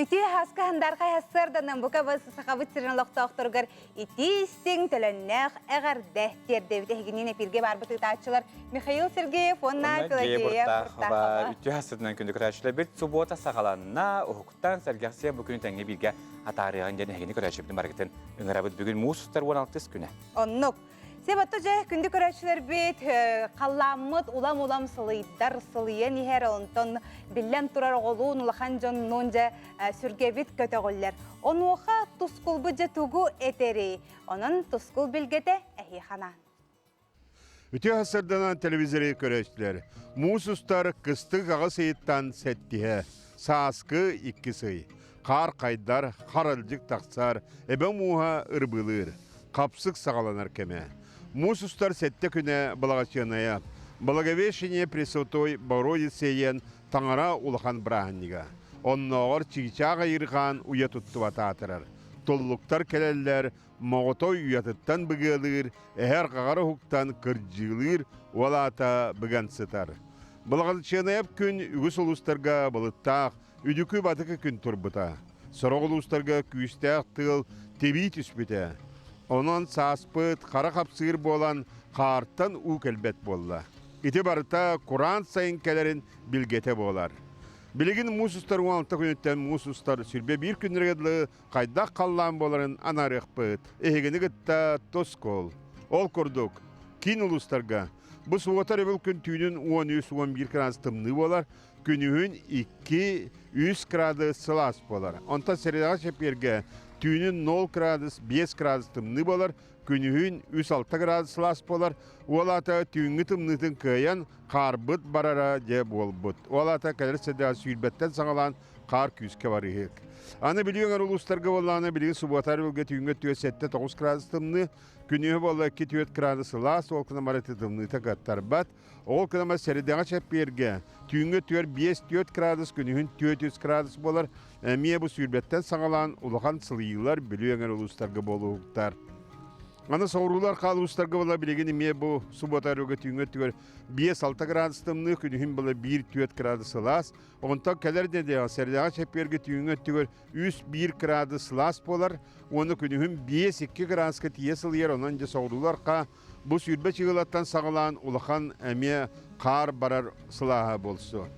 Үтүө хаска хандархай хассыарданан бука сахабыт сирин олохтоохторугар итии истиҥ төлөннөөх эҕэрдэ тиэрдэбит эһигиниин эпииргэ барбыт ыытааччылар Михаил Сергеев уонна Пелагея Буртахова. Үтүө хассытынан күндү көрөөччүлэрбит субуота саҕаланна уһуктан сэргэхсийэ бу күнү тэҥҥэ бииргэ атаарыаҕын диэн эһигини көрөөччүбүтүн барыгытын ыҥырабыт. Бүгүн муус устар 16 күнэ. Оннук. Себатта дьэ күндү көрөөччүлэрбит халлааммыт улам-улам сылыйдар, сылыйан иһэр, онтон биллэн турар оҕолуун улахан дьоннуун дьэ сүргэбит көтөҕүллэр. Онуоха тускулбут дьэ тугу этэрий? Онон тускул билгэтэ эһиэхэ анаан. Үтүө сырданан телевизоры көрөөччүлэр. Муус устар кыстык аҕыс ыйыттан сэттиһэ, сааскы иккис ый. Хаар хайдар, харалдьык тахсар, эбэ мууһа ырбыылыыр. Хапсык саҕаланар кэмэ. Муус устар сэттэ күнэ Балаҕачыанайа, Благовещение Пресвятой Богородицы диэн таҥара улахан бырааһынньыга. Оннооҕор чыычаах айырҕаан уйа туттубат аатырар. Туллуктар кэлэллэр, моҕотой уйатыттан быгыалыыр, эһэр хаҕар уһуктан кырдьыылыыр, уол аата быган сытар. Балаҕачыанайап күн үгүс улуустарга былыттаах, Үдүкү батыкы күн турбута. Сорох улуустарга күүстээх тыал тибии түспүтэ. Онон сааспыт хара хапсыыр буолан хаартан уу кэлбэт буолла. Ити барыта кураан сайын кэлэрин билгэтэ буолар. Билигин муус устар 16 күнүттэн муус устар 21 күннэргэ дылы хайдах халлаан буоларын анаарыахпыт. Эһигини кытта тускул. Ол курдук, киин улуустарга бу субуота өрөбүл күн түүнүн 13-11 градус тымныы буолар, күнүһүн 2-3 градус сылаас буолар. Онтон сэрэдэҕэ чэппиэргэ түүнүн 0 градус 5 градус тымныы буолар, күнүһүн 3-6 градус сылаас буолар. Ол аата түүҥҥү тымныытын кыайан хаарбыт барара дьэ буолбут. Ол аата кэлэр сэрэдэҕэ сүүрбэттэн саҕалаан хаар күүскэ барыһык. Аны Бүлүү өҥөр улуустарга буоллаҕына билигин субуота өрөбүлгэ түүҥҥү өттүгэр 7-9 градус тымныы, күнүһү буолла 2-4 градус сылаас, ол гынан баран тымныыта кыаттарбат. Ол кынама сэрэдэҕэ чэппиэргэ түүҥҥү өттүгэр 5-4 градус, күнүһүн 4-3 градус буолар. Эмиэ бу сүүрбэттэн саҕалаан улахан сылыйыылар Бүлүү эҥэр улуустарга буолуохтар. Аны соҕуруулар хаал улуустарга була билигин эмиэ бу субуота өрүгэ түүҥҥү өттүгэр 5-6 градус тымныы, күнүһүн була 1-4 градус сылаас. Онтон кэлэр нэдиэлэҕэ сэрэдэҕэ чэппиэргэ түүҥҥү өттүгэр 3-1 градус сылаас буолар уонна күнүһүн 5-2 градуска тиийэ сылыйар. Онон дьэ соҕуруулар хаа Бу 20 чыгылаттан саҕалаан улахан эмиэ хаар барар сылааһа буолсу.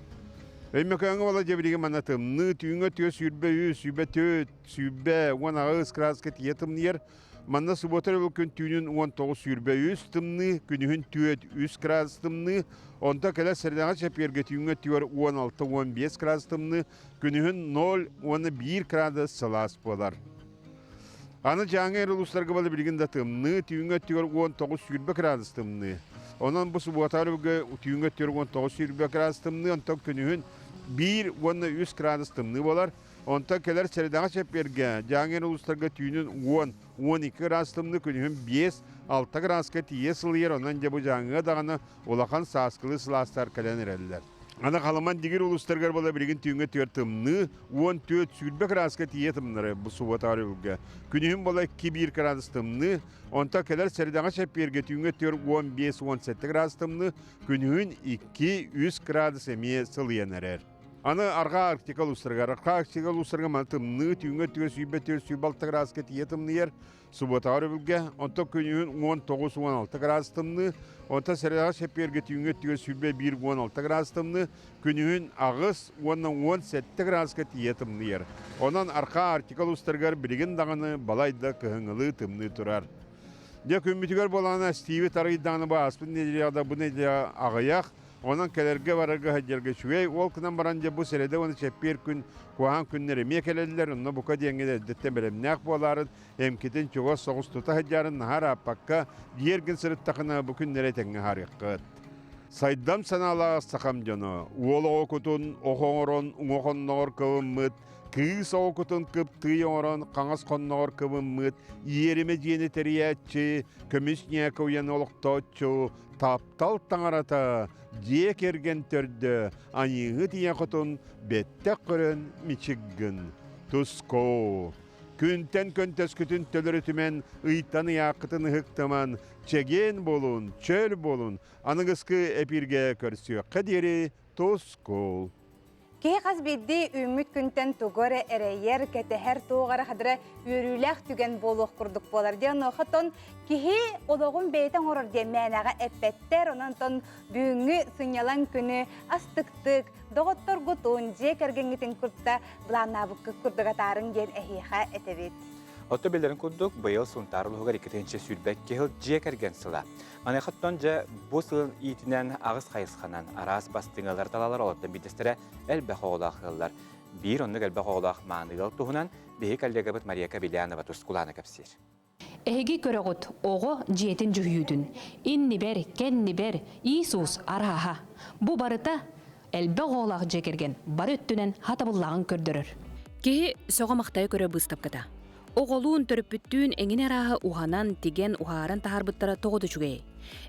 Өймөкөөҥҥө буола дьэбириги манна тымныы, түүҥҥэ түө 23, 24, 20, 18 градуска тиийэ тымныйар. Манна субуота өрөбүл күн түүнүн 19 23 тымныы, күнүһүн 4 3 градус тымныы, онто кэлэр сэрэдэҕэ чэпиэргэ түүҥҥэ түөр 16-15 градус тымныы, күнүһүн 0 уонна 1 градус сылаас буолар. Аны Дьааҥы эр улуустарга балы билигин да тымныы, түүҥҥү өттүгэр 19-20 градус тымныы. Онон бу субуота өрөбүлгэ түүҥҥү өттүгэр 19-20 градус тымныы, онтон күнүһүн 1 уонна 3 градус тымныы буолар. Онтон кэлэр сэрэдэҕэ чэппиэргэ Дьааҥы эр улуустарга түүнүн 10-12 градус тымныы, күнүһүн 5-6 градуска тиийэ сылыйар. Онон дьэ бу Дьааҥыга даҕаны улахан сааскылыы сылаастар кэлэн эрэллэр. Аны Халыман дигир улуустарыгар буола билигин түүҥҥэ түөр тымныы, 14 сүүрбэ кырааска тиийэ тымнары бу субуота өрөбүлгэ. Күнүһүн буола 2-1 градус тымныы, онтон кэлэр сэрэдэҕэ чэппиэргэ түүҥҥэ түөр 15-17 градус тымныы, күнүһүн 2-3 градус эмиэ сылыйан эрэр. Аны Арҕаа Арктика улуустарыгар, Арҕаа Арктика улуустарыгар маны тымныы, түүҥҥэ өттүгэр сүүрбэ түөр сүүрбэ алта градуска тиийэ тымныйар, Субуотаҕа өрөбүлгэ, онтон күнүһүн 19-16 градус тымныы, онтон сэрэдэҕэ чэппиэргэ түүҥҥү өттүгэр 21-16 градус тымныы, күнүһүн 8 уонна 17 градуска тиийэ тымныйар. Онон Архаа Арктика улуустарыгар билигин даҕаны балайда кыһыҥҥылыы тымныы турар. Дьэ күммүтүгэр буолаҕына Стиви тарыйдаҕына бу ааспыт нэдиэлэҕэ да бу нэдиэлэҕэ аҕыйах, Онон кэлэргэ-барарга сылдьарга үчүгэй. Ол гынан баран дьэ бу сэрэдэ уонна чэппиэр күн куһаҕан күннэр эмиэ кэлэллэр. Онно бука диэҥҥэ эрдэттэн бэлэмнээх буолаарын, эмкитин чугас соҕус тута сылдьаарын наһаа ырааппакка, дьиэ эргин сырыттахына бу күннэри этэҥҥэ аһарыаххыт. Сайдам санаалаах сахам дьоно, уол оҕо кутун ох оҥорон уҥа хонноҕор кыбыммыт, кыыс оҕо кутун кыптыый оҥорон хаҥас хонноҕор кыбыммыт, иэримэ дьиэни тэрийээччи, көмүс ньээкэ уйаны олохтооччу, таптал таҥарата, дьиэ кэргэн төрдө, айыыһыт ийэ хотун бэттэх көрөн мичик гын. Тускоо! Күнтэн көнтөскүтүн төлөрүтүмэн, ыйтан ыйааххытын ыһыктыман, чэгиэн буолун, чөл буолун, аныгыскы эпииргэ көрсүөххэ диэри тускул! Киһи хас биирдии үүммүт күнтэн тугу эрэ эрэйэр, кэтэһэр, туох эрэ хадыра үөрүүлээх түгэн буолуох курдук буолар. Диэн онуоха киһи олоҕун бэйэтэ оҥорор диэн мээнэҕэ эппэттэр. Онон бүгүҥҥү сынньалаҥ күнү астыктык, доҕотторгутун, дьиэ кэргэҥҥитин кытта былааннаабыккыт курдук атаарыҥ диэн эһиэхэ этэбит. Оттон биллэрин курдук, быйыл Сунтаар улууһугар 2022 сыл дьиэ кэргэн сыла. Маныаха дьэ бу сыл иитинэн аҕыс хайысханан араас бастыҥалар талалар олортон биирдэстэрэ элбэх оҕолоох ыаллар. Биир оннук элбэх оҕолоох мааны ыал туһунан биһи коллегабыт Мария Кабелянова Тускулаана кэпсиир. Эһиги көрөҕүт оҕо дьиэтин дьүһүйүүтүн. Иннибэр, кэннибэр, Иисус арааһа. Бу барыта элбэх оҕолоох дьиэ кэргэн бары өттүнэн хатабыллааҕын көрдөрөр. Киһи сөҕө-махтайа көрөр быыстапката. Оҕолуун, төрөппүттүүн эҥин арааһы уһанан, тигэн, уһааран таһаарбыттара тоҕо да үчүгэй.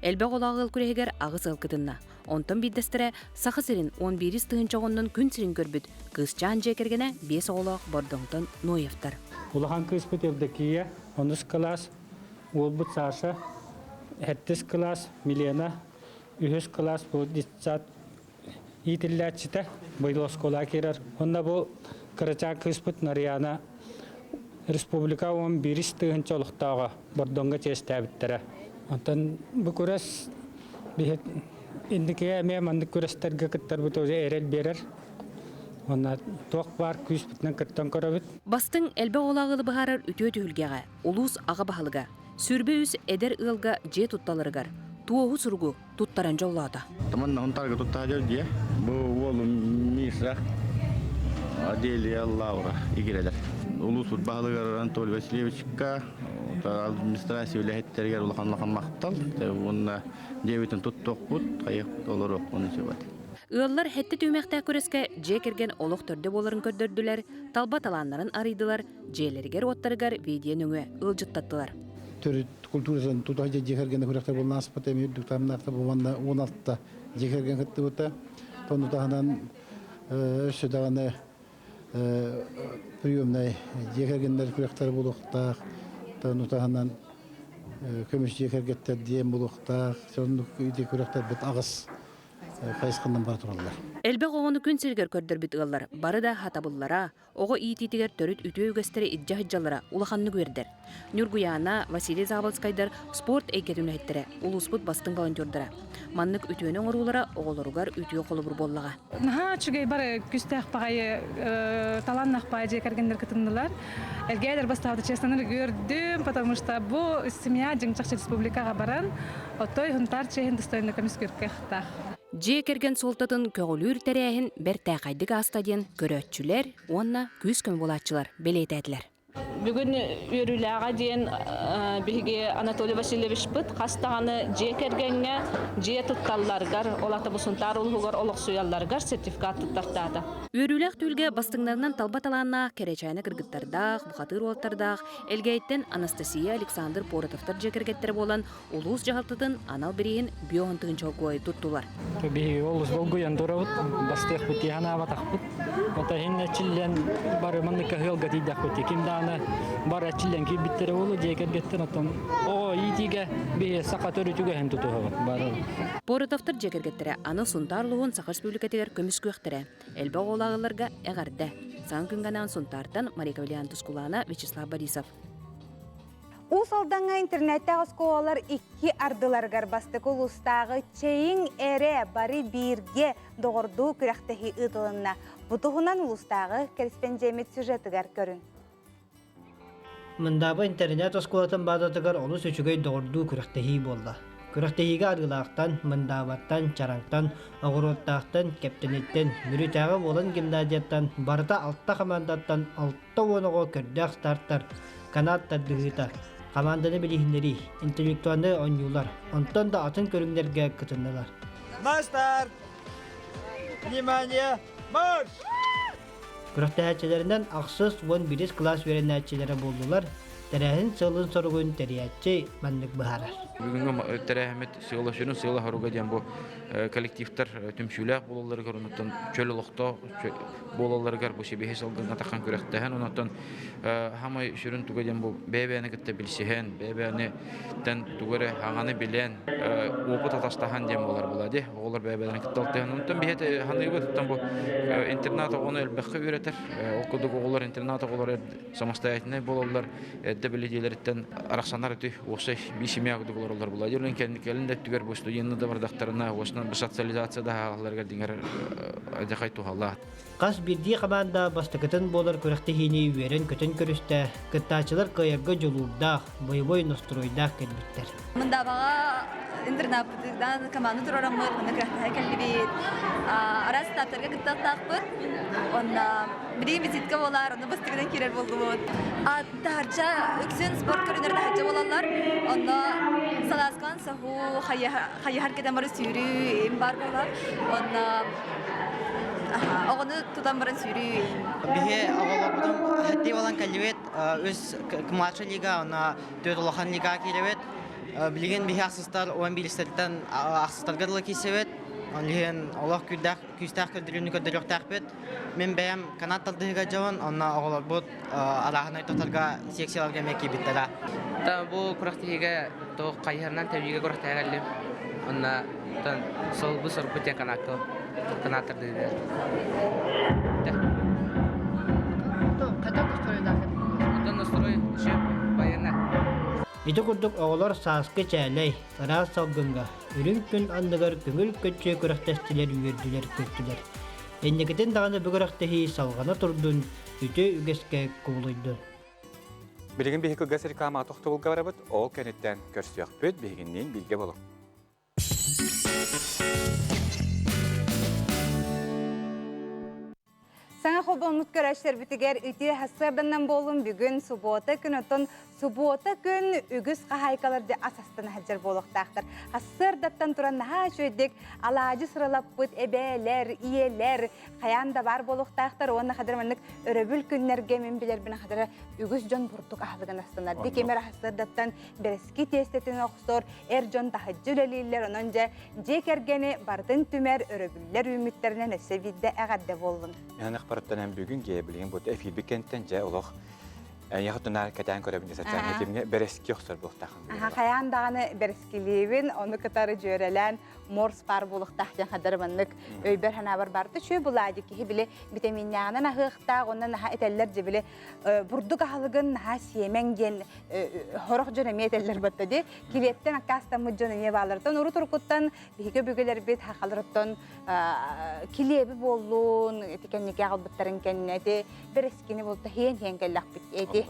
Элбэх оҕолоох ыал күрэһигэр аҕыс ыал кытынна. Онтон биирдэстэрэ Саха сирин уон биирис тыһыынча оҕоннон күн сирин көрбүт кыысчаан дьиэ кэргэнэ биэс оҕолоох Бордоҥтон Ноевтар. Улахан кыыспыт Евдокия, онус кылаас, уолбут Саша, сэттис кылаас, Милена, үһүс кылаас бу детсад иитиллээччитэ быйыл оскуолаҕа киирэр. Уонна бу кырачаан кыыспыт Нарыйаана республика уон биирис тыһыынча олохтооҕо Бордоҥҥо чиэстээбиттэрэ. Онтон бу күрэс биһи инникигэ эмиэ маннык күрэстэргэ кыттарбыт уже эрэл биэрэр. Уонна туох баар күүспүтүнэн кыттан көрөбүт. Бастыҥ элбэх оҕолоох ыалы быһаарар үтүө түһүлгэҕэ улуус аҕа баһылыга 23 эдэр ыалга дьиэ тутталарыгар туоһу суругу туттаран дьоллоото. Таман Хонтарга туттаһа дьиэ. Бу уолум Миша, Аделия Лаура игирэлэр. Улуус баһылыгар Анатолий Васильевичка, администрация үлэһиттэригэр улахан-улахан махтал. Уонна дьиэбитин туттуохпут, хайыахпыт олоруохпун сөбөт. Ыаллар сэттэ түһүмэхтээх күрэскэ дьиэ кэргэн олох төрдө буоларын көрдөрдүлэр, талба талааннарын арыйдылар, дьиэлэригэр-уоттарыгар видео нөҥүө ыалдьыттаттылар. Төрүт культуратын тутаах дьиэ кэргэнэ күрэхтэр буолан ааспыта, эми үрдүк таһымнаахтар уонна 16 дьиэ кэргэн кыттыбыта. Ону таһынан өссө даҕаны приемнай дьиэ кэргэннэр күрэхтэрэ буолуохтаах. Ону таһынан көмүс дьиэ кэргэттэр диэн буолуохтаах. Соннук ити күрэхтэрбит аҕыс хайысханан бара тураллар. Элбэх оҕону күн сиригэр көрдөрбүт ыаллар бары да хатабыллара, оҕо иитиитигэр төрүт үтүө үгэстэри илдьэ сылдьаллара улаханнык үөрдэр. Ньургуйаана, Василий Заболоцкайдар спорт эйгэтин үлэһиттэрэ, улууспут бастыҥ волонтердара. Маннык үтүөнү оҥоруулара оҕолоругар үтүө холобур буоллаҕа. Наһаа үчүгэй бары күстээх баҕайы талааннаах баҕайы дьиэ кэргэннэр кытыннылар. Эргээдэр бастаабыта честно үөрдүм, потому что бу семья дьиҥ-чахчы республикаҕа баран, отой Хунтаар чиэһин достойно көмүскүркэхтаах. Дьиэ кэргэн суолтатын көҕүлүүр тэрээһин бэртээхэйдик ааста диэн көрөөччүлэр уонна күүс-көмө буолааччылар бэлиэтээтилэр. Бүгүн үөрүүлээҕэ диэн биһиги Анатолий Васильевичпыт хас даҕаны дьиэ кэргэҥҥэ дьиэ тутталларыгар, ол аата бу Сунтаар улууһугар олохсуйалларыгар сертификат туттартаата. Үөрүүлээх түүлгэ бастыҥнарынан талба талааннаах кэрэчээнэ кыргыттардаах, бухатыыр уолаттардаах Элгээйиттэн Анастасия Александр Поротовтар дьиэ кэргэттэрэ буолан улуус дьаһалтатын анал бирииһин биоһун тыһыынча холкуойу туттулар. Биһиги олус долгуйан турабыт, бастыахпыт дии санаабатахпыт. Ото иһин эчиллэн бары маннык ыалга тиийдэхпит. Ким даҕаны бары эчиллэн киирбиттэрэ буолуо дьиэ кэргэттэр оттон оҕо иитиигэ биһи саха төрүт үгэһин тутуһабыт бары. Поротовтар дьиэ кэргэттэрэ аны Сунтаар улууһун Саха Республикатыгар көмүскүөхтэрэ. Элбэх оҕолоох ыалларга эҕэрдэ. Саҥа күҥҥэ анаан Сунтаартан Мария Кавалиан Тускулаана, Вячеслав Борисов. Уус Алдаҥҥа интернеттээх оскуолалар икки ардыларыгар бастакы улуустааҕы Чэйиҥ эрэ бары бииргэ доҕордуу күрэхтэһии ыытылынна. Бу туһунан улуустааҕы кэрэспэндьиэммит сюжетыгар көрүҥ. Мындааба интэринээт оскуолатын баазатыгар олус үчүгэй доҕордуу күрэхтэһии буолла. Күрэхтэһиигэ Арыылаахтан, Мындаабаттан, Чараҥтан, Оҕуруоттаахтан, Кэптэниттэн, Мүрүтээҕи Уолан гимназияттан барыта алта хамаандаттан 60 оҕо көрдөөх стартар, канат тардыһыыта, хамаанданы билиһиннэрии, интеллектуальнай оонньуулар, онтон да атын көрүҥнэргэ кытыннылар. На старт! Внимание! Марш! Күрэхтэһээччилэринэн ахсыс уон биирис кылаас үөрэнээччилэрэ буоллулар. Тэрээһин сыалын-соругун тэрийээччи маннык быһаарар. Бүгүҥҥү тэрээһиммит сыала сүрүн сыала хоруга диэн бу коллективтар түмсүүлээх буолалларыгар онуттан чөл олохтоох буолалларыгар бу сибиһи салгыҥҥа таххан күрэхтэһэн онуттан хамай сүрүн туга диэн бу бэйэ-бэйэни кытта билсиһэн бэйэ-бэйэни тэн тугу эрэ аҥаны билэн опыт атастаһан диэн буолар була ди оҕолор бэйэ-бэйэлэрин кытта алтыһан онтон биһи ханыыбыт оттон бу интернат оҕону элбэххэ үөрэтэр ол курдук оҕолор интернат оҕолор самостоятельнай буолаллар эрдэ билидиэлэриттэн арахсанар үтү уопсай биир семья курдук олороллор була дьон кэлин да өттүгэр бу студенты да бардахтарына уосунан бу социализация да ааҕалларыгар диҥэр адьахай туһалаах Хас биирдии хамаанда бастакытын буолар күрэхтэһиини үөрэн-көтөн көрүстэ, кыттааччылар кыайарга дьулуурдаах, бойобуой ностуруойдаах кэлбиттэр. Мындабаҕа интернаппытыгар команда туруораммыт, манна күрэхтэһэ кэллибит. Араас этаптарга кыттыахтаахпыт. Онно билигин визитка буолар, онно бастакынан киирэр буоллубут. Таһырдьа үксүн спорт көрүнэр таһырдьа буолаллар. Онно салааскан соһуу, хайыһар кэтэн бары сүүрүү им бар буолар. Онно оҕону тутан баран сүүрүү. Биһи оҕолорбутун хэттии болан кэллибит. Үс младший лига, онно төрт улахан лига киирэбит. Билигин биһи ахсыстар 11-лэртэн ахсыстарга дылы киирсэбит. Ол олох күүстээх күүстээх көрдөрүүнү көрдөрүөхтээхпит. Мин бэйэм канат тардыһыга дьон, онно оҕолорбут арааһынай тотарга секцияларга эмиэ киирбиттэрэ. Бу күрэхтэһиигэ туох хайыһарынан тэбиигэ күрэхтэһэ кэллим. Онно солбу сорбут диэн канаакка канат тардыһыгар. Онтон настрой еще военно. Ити курдук оҕолор сааскы чээлэй, ыраас салгыҥҥа, үрүҥ күн анныгар көҥүл көччүө күрэхтэстилэр үөрдүлэр-көттүлэр. Инникитин даҕаны бу күрэхтэһии салҕана турдун, үтүө үгэскэ кубулуйдун. Билигин биһиги кылгас рекламаҕа тохтобулга барабыт, ол кэнниттэн көрсүөхпүт, биһигинниин бииргэ буолуҥ. Саҥа холбоммут көрөөччүлэрбитигэр үтүө сарсыарданан буолун бүгүн субуота күн оттон субуота күн үгүс хаһаайкалар дьэ ас астана сылдьар буолуохтаахтар. Сарсыардаттан туран наһаа үчүгэйдик алаадьы сыралаппыт эбээлэр, ийэлэр хайаан да баар буолуохтаахтар уонна хадыр маннык өрөбүл күннэргэ мин билэрбин хадыра үгүс дьон бурдук аһылыгын астанар. Ди кимэр сарсыардаттан бэрэски тиэстэтин охсор, эр дьон таһыдьы үлэлииллэр, онон дьэ дьиэ кэргэни барытын түмэр өрөбүллэр үүммүттэринэн өссө биирдэ эҕэрдэ буоллун. Мин барыттан эн бүгүн билигин бу эфирбит кэнтэн дьэ олох эйиэхэ тунаар кэтээн көрөбүн социальнай тимҥэ бэрэски охсор буолтаахын. Аха хайаан даҕаны бэрэскилиибин, ону кытары дьүөрэлээн морс паар буолуохтаах диэн хадары маннык өйбөр санаабар барыта үчүгэй булаадьы киһи били витаминнээҕинэн аһыахтаах онно наһаа этэллэр дьэ били бурдук аһылыгын наһаа сиэмэҥ диэн сорох дьон эмиэ этэллэр батта ди килиэптэн аккаастаммыт дьон эмиэ бааллартан урут уруккуттан биһиги өбүгэлэрбит хахаларыттан килиэби буоллун ити кэнники аҕалбыттарын кэннэ ити бэрэскини булта хиэн хиэн кэллэхпит эти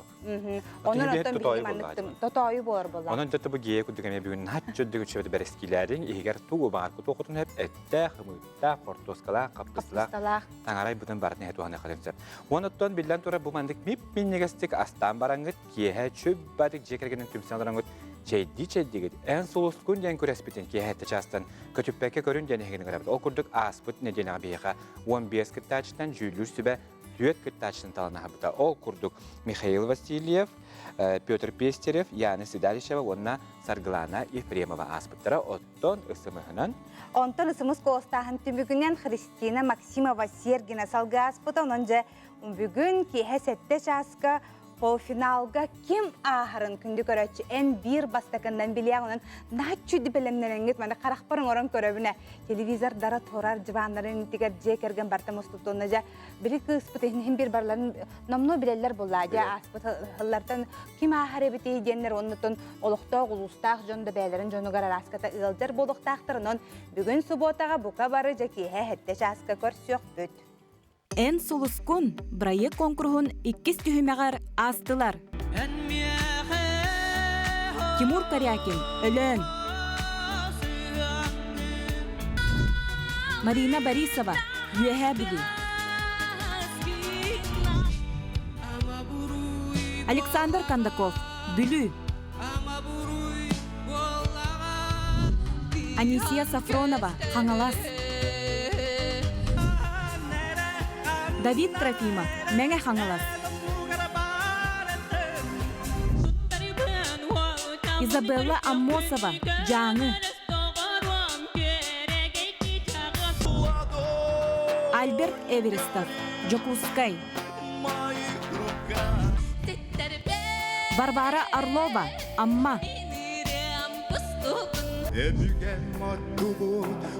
онон оттон биһиги маннык тотоойу буолар буолла онон дьэ бу гиэ курдук эмиэ бүгүн наһаа чөддүк үчүгэйдик бэрэскилээриҥ иһигэр тугу баҕар кутуохутун сөп эттээх ымыыттаах хортуоскалаах хаппысталаах таҥарай бытын барытын иһэ туһаныахха сөп Онуттан биллэн турар бу маннык мип-минньигэстик астаан бараҥҥыт киэһэ чүббатык дьиэ кэргэнин түмсэн олороҥҥут чэйдии чэйдигит эн сулускун диэн күрэспитин киэһэ чаастан көтүппэккэ көрүн диэн эһигини көрөбүт. Ол курдук ааспыт нэдиэлэҕэ биһиэхэ 15 кыттааччытан дьүүллүүр сүбэ түөрт кыттааччытын талан аһабыта. Ол курдук Михаил Васильев, Петр Пестерев, Яна Седалищева уонна Саргылана Ефремова ааспыттара. Оттон ысымыһынан Онтон ысымыс куоластааһын түмүгүнэн Христина Максимова Сергина салгыы ааспыта. Онон дьэ бүгүн киэһэ сэттэ чааска полуфиналга ким ааһарын күндү көрөөччү эн биир бастакыннан билиэх онон нааччы бэлэмнэнэҥҥит маны харахпар оҥорон көрөбүнэ телевизордара турар дьыбааннарын интигэр дьиэ кэргэн барта муступтуонна дьэ били кыыспыт иһин бир барларын номнуо билэллэр буллаа дьэ ааспыт сыллартан ким ааһар эбитий диэннэр оннуттан олохтоох улуустаах дьон да бэйэлэрин дьонугар арааската ыалдьар буолуохтаахтар онон бүгүн субуотаҕа бука бары дьэ киэһэ сэттэ чааска көрсүөхпүт. Эн сулускун бырайыак куонкуруһун иккис түһүмэҕэр аастылар. Тимур Корякин, Өлөөн. Марина Борисова, Үөһээ Бүлүү. Александр Кондаков, Бүлүү. Анисия Сафронова, Хаҥалас. Давид Трофимов, Мэҥэ Хаҥалас. Изабелла Аммосова, Дьааҥы. Альберт Эверестов, Дьокуускай. Варвара Орлова, Амма.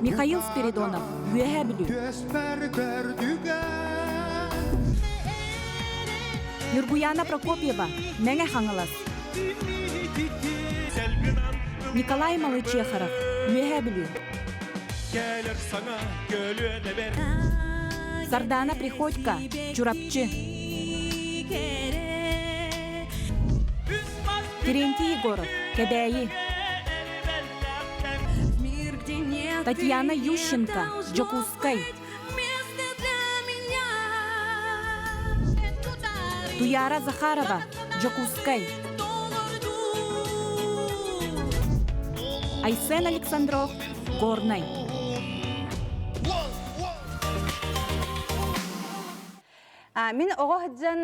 Михаил Спиридонов, Үөһээ Бүлүү. Нюргуяна Прокопьева, Мэҥэ Хаҥалас. Николай Малычехаров, Үөһээ Бүлүү. Сардаана Приходько, Чурапчы. Терентий Егоров, Кэбээйи. Татьяна Ющенко, Дьокуускай. Туяра Захарова, Дьокуускай. Айсен Александров, Горнай. Мин оҕо сылдьан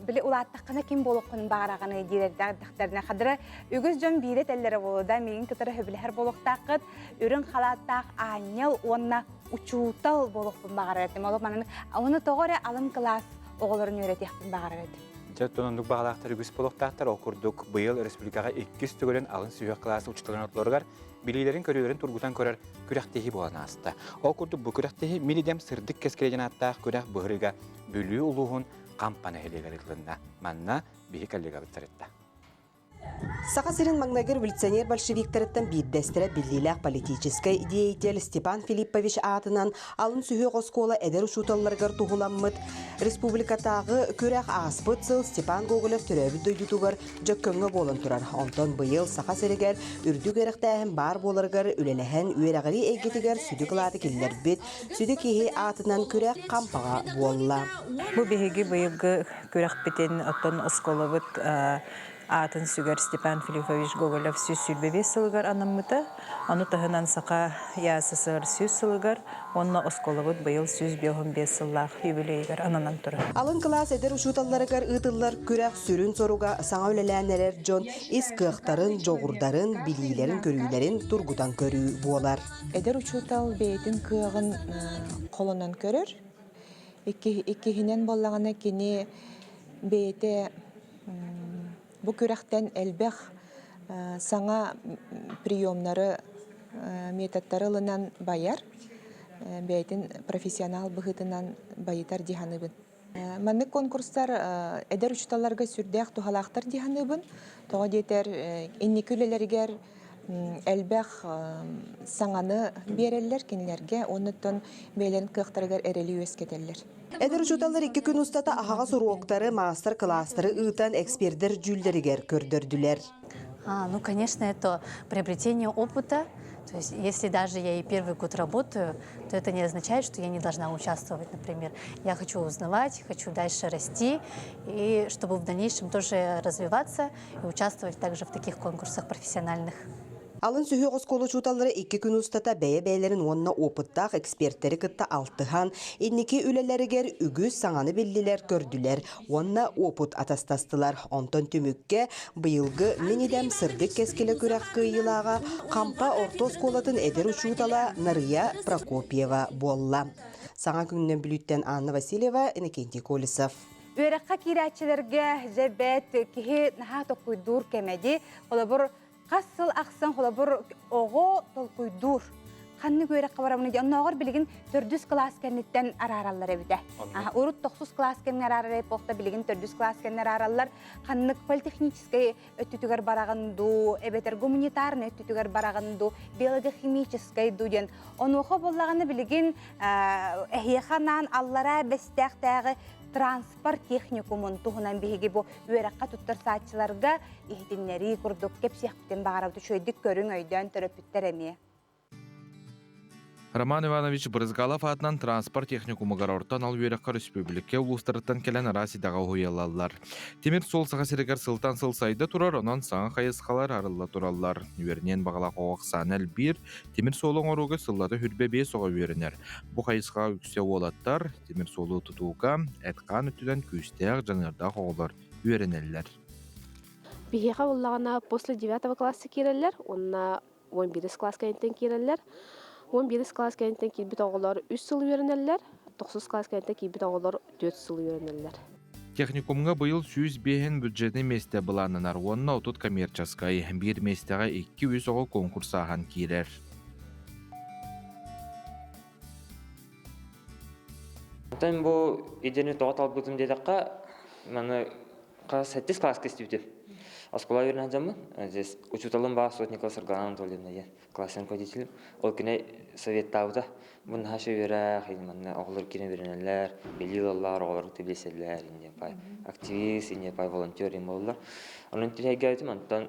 били улааттаххына ким буолуоххун баҕараҕыный диирэрдэхтэринэ хадыра үгүс дьон биирэ этэллэрэ буолуо да миигин кытары сөбүлэһэр буолуохтааххыт үрүҥ халааттаах аанньал уонна учуутал буолуохпун баҕарар этим ол манан ону тоҕо эрэ алын кылаас оҕолорун үөрэтиэхпин баҕарар этим Дьэ, оттон оннук баҕалаахтар үгүс буолуохтаахтар. Ол курдук, быйыл республикаҕа иккис төгүлүн алын сүһүөх кылаас учууталын ортолоругар билиилэрин-көрүүлэрин тургутан көрөр күрэхтэһии буолан ааста. Ол курдук бу күрэхтэһии Мин идэм сырдык кэскилэ диэн ааттаах күрэх быһырыга Бүлүү улууһун Хампа нэһилиэгэр ыытылынна. Манна биһи коллегабыт сырытта. Саха сирин маҥнайгы революционер-большевиктарыттан биирдэстэрэ биллиилээх политическай деятель Степан Филиппович аатынан алын сүһүөх оскуола эдэр учууталларыгар туһуламмыт республикатааҕы күрэх ааспыт сыл Степан Гоголев төрөөбүт дойдутугар Дьөккөҥҥө буолан турар. Онтон быйыл Саха сиригэр үрдүк үөрэхтээһин баар буоларыгар үлэлэһэн үөрэҕирии эйгэтигэр сүдү кылааты киллэрбит сүдү киһи аатынан күрэх Хампаҕа буолла. Бу биһиги быйылгы күрэхпитин оттон оскуолабыт аатын сүгэр Степан Филиппович Гоголев 125 сылыгар анаммыта. Ону таһынан Саха ЯССР 100 сылыгар уонна оскуолабыт быйыл 155 сыллаах юбилейыгар ананан турар. Алын кылаас эдэр учууталларыгар ыытыллар күрэх сүрүн соруга саҥа үлэлээн эрэр дьон ис кыахтарын, дьоҕурдарын, билиилэрин-көрүүлэрин тургутан көрүү буолар. Эдэр учуутал бэйэтин кыаҕын холонон көрөр. Иккиһинэн буоллаҕына кини бэйэтэ бу күрэхтэн элбэх саҥа приемнары, методтары ылынан байар, бэйэтин профессионал быһыытынан байытар дии саныыбын. Маннык конкурстар эдэр учууталларга сүрдээх туһалаахтар дии саныыбын. Тоҕо диэтэр, инники үлэлэригэр элбэх саҥаны биэрэллэр кинилэргэ уонна бэйэлэрин кыахтарыгар эрэли үөскэтэллэр. Эдэр учууталлар икки күн устата аһаҕас уруоктары, маастар-кылаастары ыытан экспердэр дьүүллэригэр көрдөрдүлэр. А, ну, конечно, это приобретение опыта. То есть, если даже я и первый год работаю, то это не означает, что я не должна участвовать, например. Я хочу узнавать, хочу дальше расти, и чтобы в дальнейшем тоже развиваться и участвовать также в таких конкурсах профессиональных. Алын сүһүөх оскуола учууталлара икки күн устата бэйэ-бэйэлэрин уонна опыттаах экспертэри кытта алтыһан, инники үлэлэригэр үгүс саҥаны биллилэр, көрдүлэр уонна опыт атастастылар. Онтон түмүккэ быйылгы Мин идэм сырдык кэскилэ күрэх кыайыылааҕа Хампа орто оскуолатын эдэр учуутала Нарыйа Прокопьева буолла. Саҥа күнүнэн Бүлүүттэн Анна Васильева, Иннокентий Колесов. Үөрэххэ киирээччилэргэ дьэ бэт киһи наһаа толкуйдуур кэмэ дии. Холобур, хас сыл ахсын холобур оҕо толкуйдуур ханнык үөрэххэ барабыный диэн оннооҕор билигин төрдүс кылаас кэнниттэн араараллар эбитэ. Урут тохсус кылаас кэмҥэ араарар эпохта билигин төрдүс кылаас кэннэ араараллар. Ханнык политехническэй өттүтүгэр бараҕын дуу, эбэтэр гуманитарный өттүтүгэр бараҕын дуу, биологохимическэй дуу диэн. Онуоха буоллаҕына билигин эһиэхэ анаан аллараа бэстээхтээҕи транспорт техникумун туһунан биһиги бу үөрэххэ туттарсааччыларга иһитиннэрии курдук кэпсиэхпитин баҕарабыт үчүгэйдик көрүҥ өйдөөн төрөппүттэр эмиэ. Роман Иванович Брызгалов аатынан транспорт техникумугар орто анал үөрэххэ өрөспүүбүлүкэ улуустарыттан кэлэн араас идэҕэ уһуйаллар. Тимир суол Саха сиригэр сылтан сыл сайда турар, онон саҥа хайысхалар арылла тураллар. Үөрэниэн баҕалаах оҕо ахсаана элбиир, тимир суолу оҥорууга сыллата 25 оҕо үөрэнэр. Бу хайысхаҕа үксэ уолаттар, тимир суолу тутууга эт-хаан өттүнэн күүстээх, дьаныардаах оҕолор үөрэнэллэр. Биһиэхэ буоллаҕына после девятого класса киирэллэр уонна 11 класс кэнниттэн киирэллэр. 11 класс кэнниттэн киирбит оҕолор үс сыл үөрэнэллэр, тохсус класс кэнниттэн киирбит оҕолор түөрт сыл үөрэнэллэр. Техникумҥа быйыл 105 бюджетнай миэстэ былааннанар уонна 30 коммерческай, биир миэстэҕэ 2-3 оҕо конкурс ааһан киирэр. Онтон бу идэни тоҕо талбытым диэтэххэ, маны сэттис класска истибитим. Оскуола үөрэнэ сылдьаммын, здесь учууталым баар Сотникова Саргылана Анатольевна диэн классный руководитель. Ол кини советтаабыта. Бу наһаа үөрэх, манна оҕолор киирэн үөрэнэллэр, билии ылаллар, оҕолор билсэллэр, инне пай активист, инне пай волонтер им буоллар. Онон тиһэйгээбитим, онтон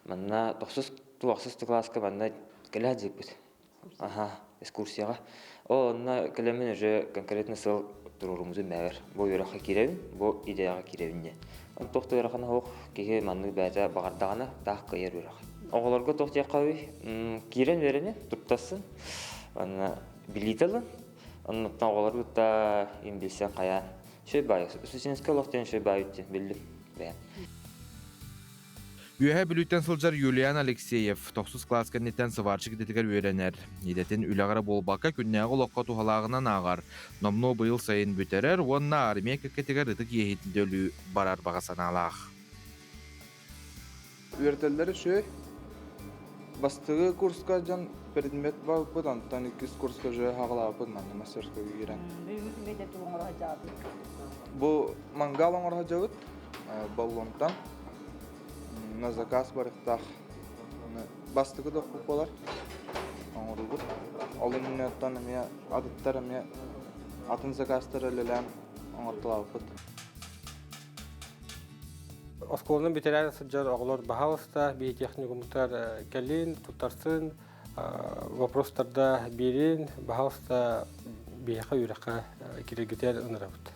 манна тохсус туохсус класска манна кэлэ сылдьыбыт. Аха, экскурсияҕа. Ол онно кэлэммин уже конкретно сыл туруоруммутум бэйэбэр. Бу үөрэххэ киирэбин, бу идеяҕа киирэбин диэн. Туох да ыарахана суох, киһи маннык бэйэтэ баҕардаҕына, таах кыайар үөрэх. Оҕолорго туох диэххэ киирэн үөрэнин, туттарсын, уонна билиитэ ылын. Оннуттан оҕолору кытта им билсэн хайаан. Үчүгэй баайы, студенческай олох диэн үчүгэй баайы диэн биллим бэйэм. Үөһээ Бүлүүттэн сылдьар Юлиан Алексеев тохсус кылаас кэнниттэн сварщик идэтигэр үөрэнэр. Идэтин үлэҕэ эрэ буолбакка, күннээҕи олоххо туһалааҕынан ааҕар. Номнуо быйыл сайын бүтэрэр уонна армия кэккэтигэр ытык иэһитин төлүү барар баҕа санаалаах. Үөрэтэллэр үчүгэй. Бастакы курска дьон предмет барбыт, онтон иккис курска уже хаҕалаабыт манна мастерскойга киирэн. Бу мангал оҥоро сылдьабыт баллонтан на заказ барыктаах бастакы дохпут буолар оҥорубут. Ол иннинэ оттон эмиэ атыттар эмиэ атын заказтары үлэлээн оҥортолообуппут. Оскуоланы бүтэрээр сылдьар оҕолор баһаалыста биотехникумтар кэлин, туттарсын, вопростарда биэрин, баһаалыста биһиэхэ үөрэххэ киирэргитигэр ынырабыт.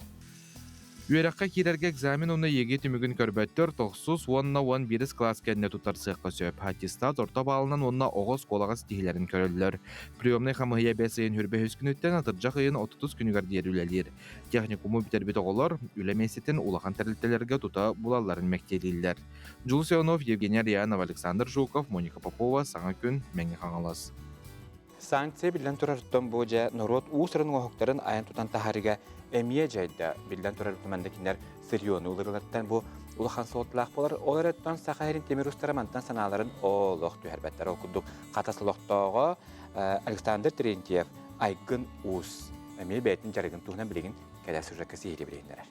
Үөрэххэ киирэргэ экзамен уонна ЕГЭ түмүгүн көрбөттөр тохсус уонна 11 кылаас кэннэ туттарсыахха сөп. Аттестат орто баалынан уонна оҕо оскуолаҕа ситиһиилэрин көрөллөр. Приемнай хамыыһыйа бэс ыйын хүрбэһис күнүттэн атырдьах ыйын 30 күнүгэр диэри үлэлиир. Техникуму бүтэрбит оҕолор үлэ миэстэтин улахан тэрилтэлэргэ тута булалларын мэктиэлииллэр. Дьулус Иванов, Евгений Арианов, Александр Жуков, Моника Попова, Саҥа күн, Мэҥэ Хаҥалас. Санкция биллэн турарыттан бу дьэ норуот уус-уран оҥоһуктарын айан тутан таһаарыыга эмиэ дьайда. Биллэн турар манна кинилэр сырьену ылырыларыттан бу улахан суолталаах буолар. Ол эрэ Саха сирин тимир устара мантан санааларын олох түһэрбэттэр. Ол курдук Хатас олохтооҕо Александр Терентьев Айгын Уус эмиэ бэйэтин дьарыгын туһунан билигин кэлэр сюжекка сиһилии билиһиннэрэр.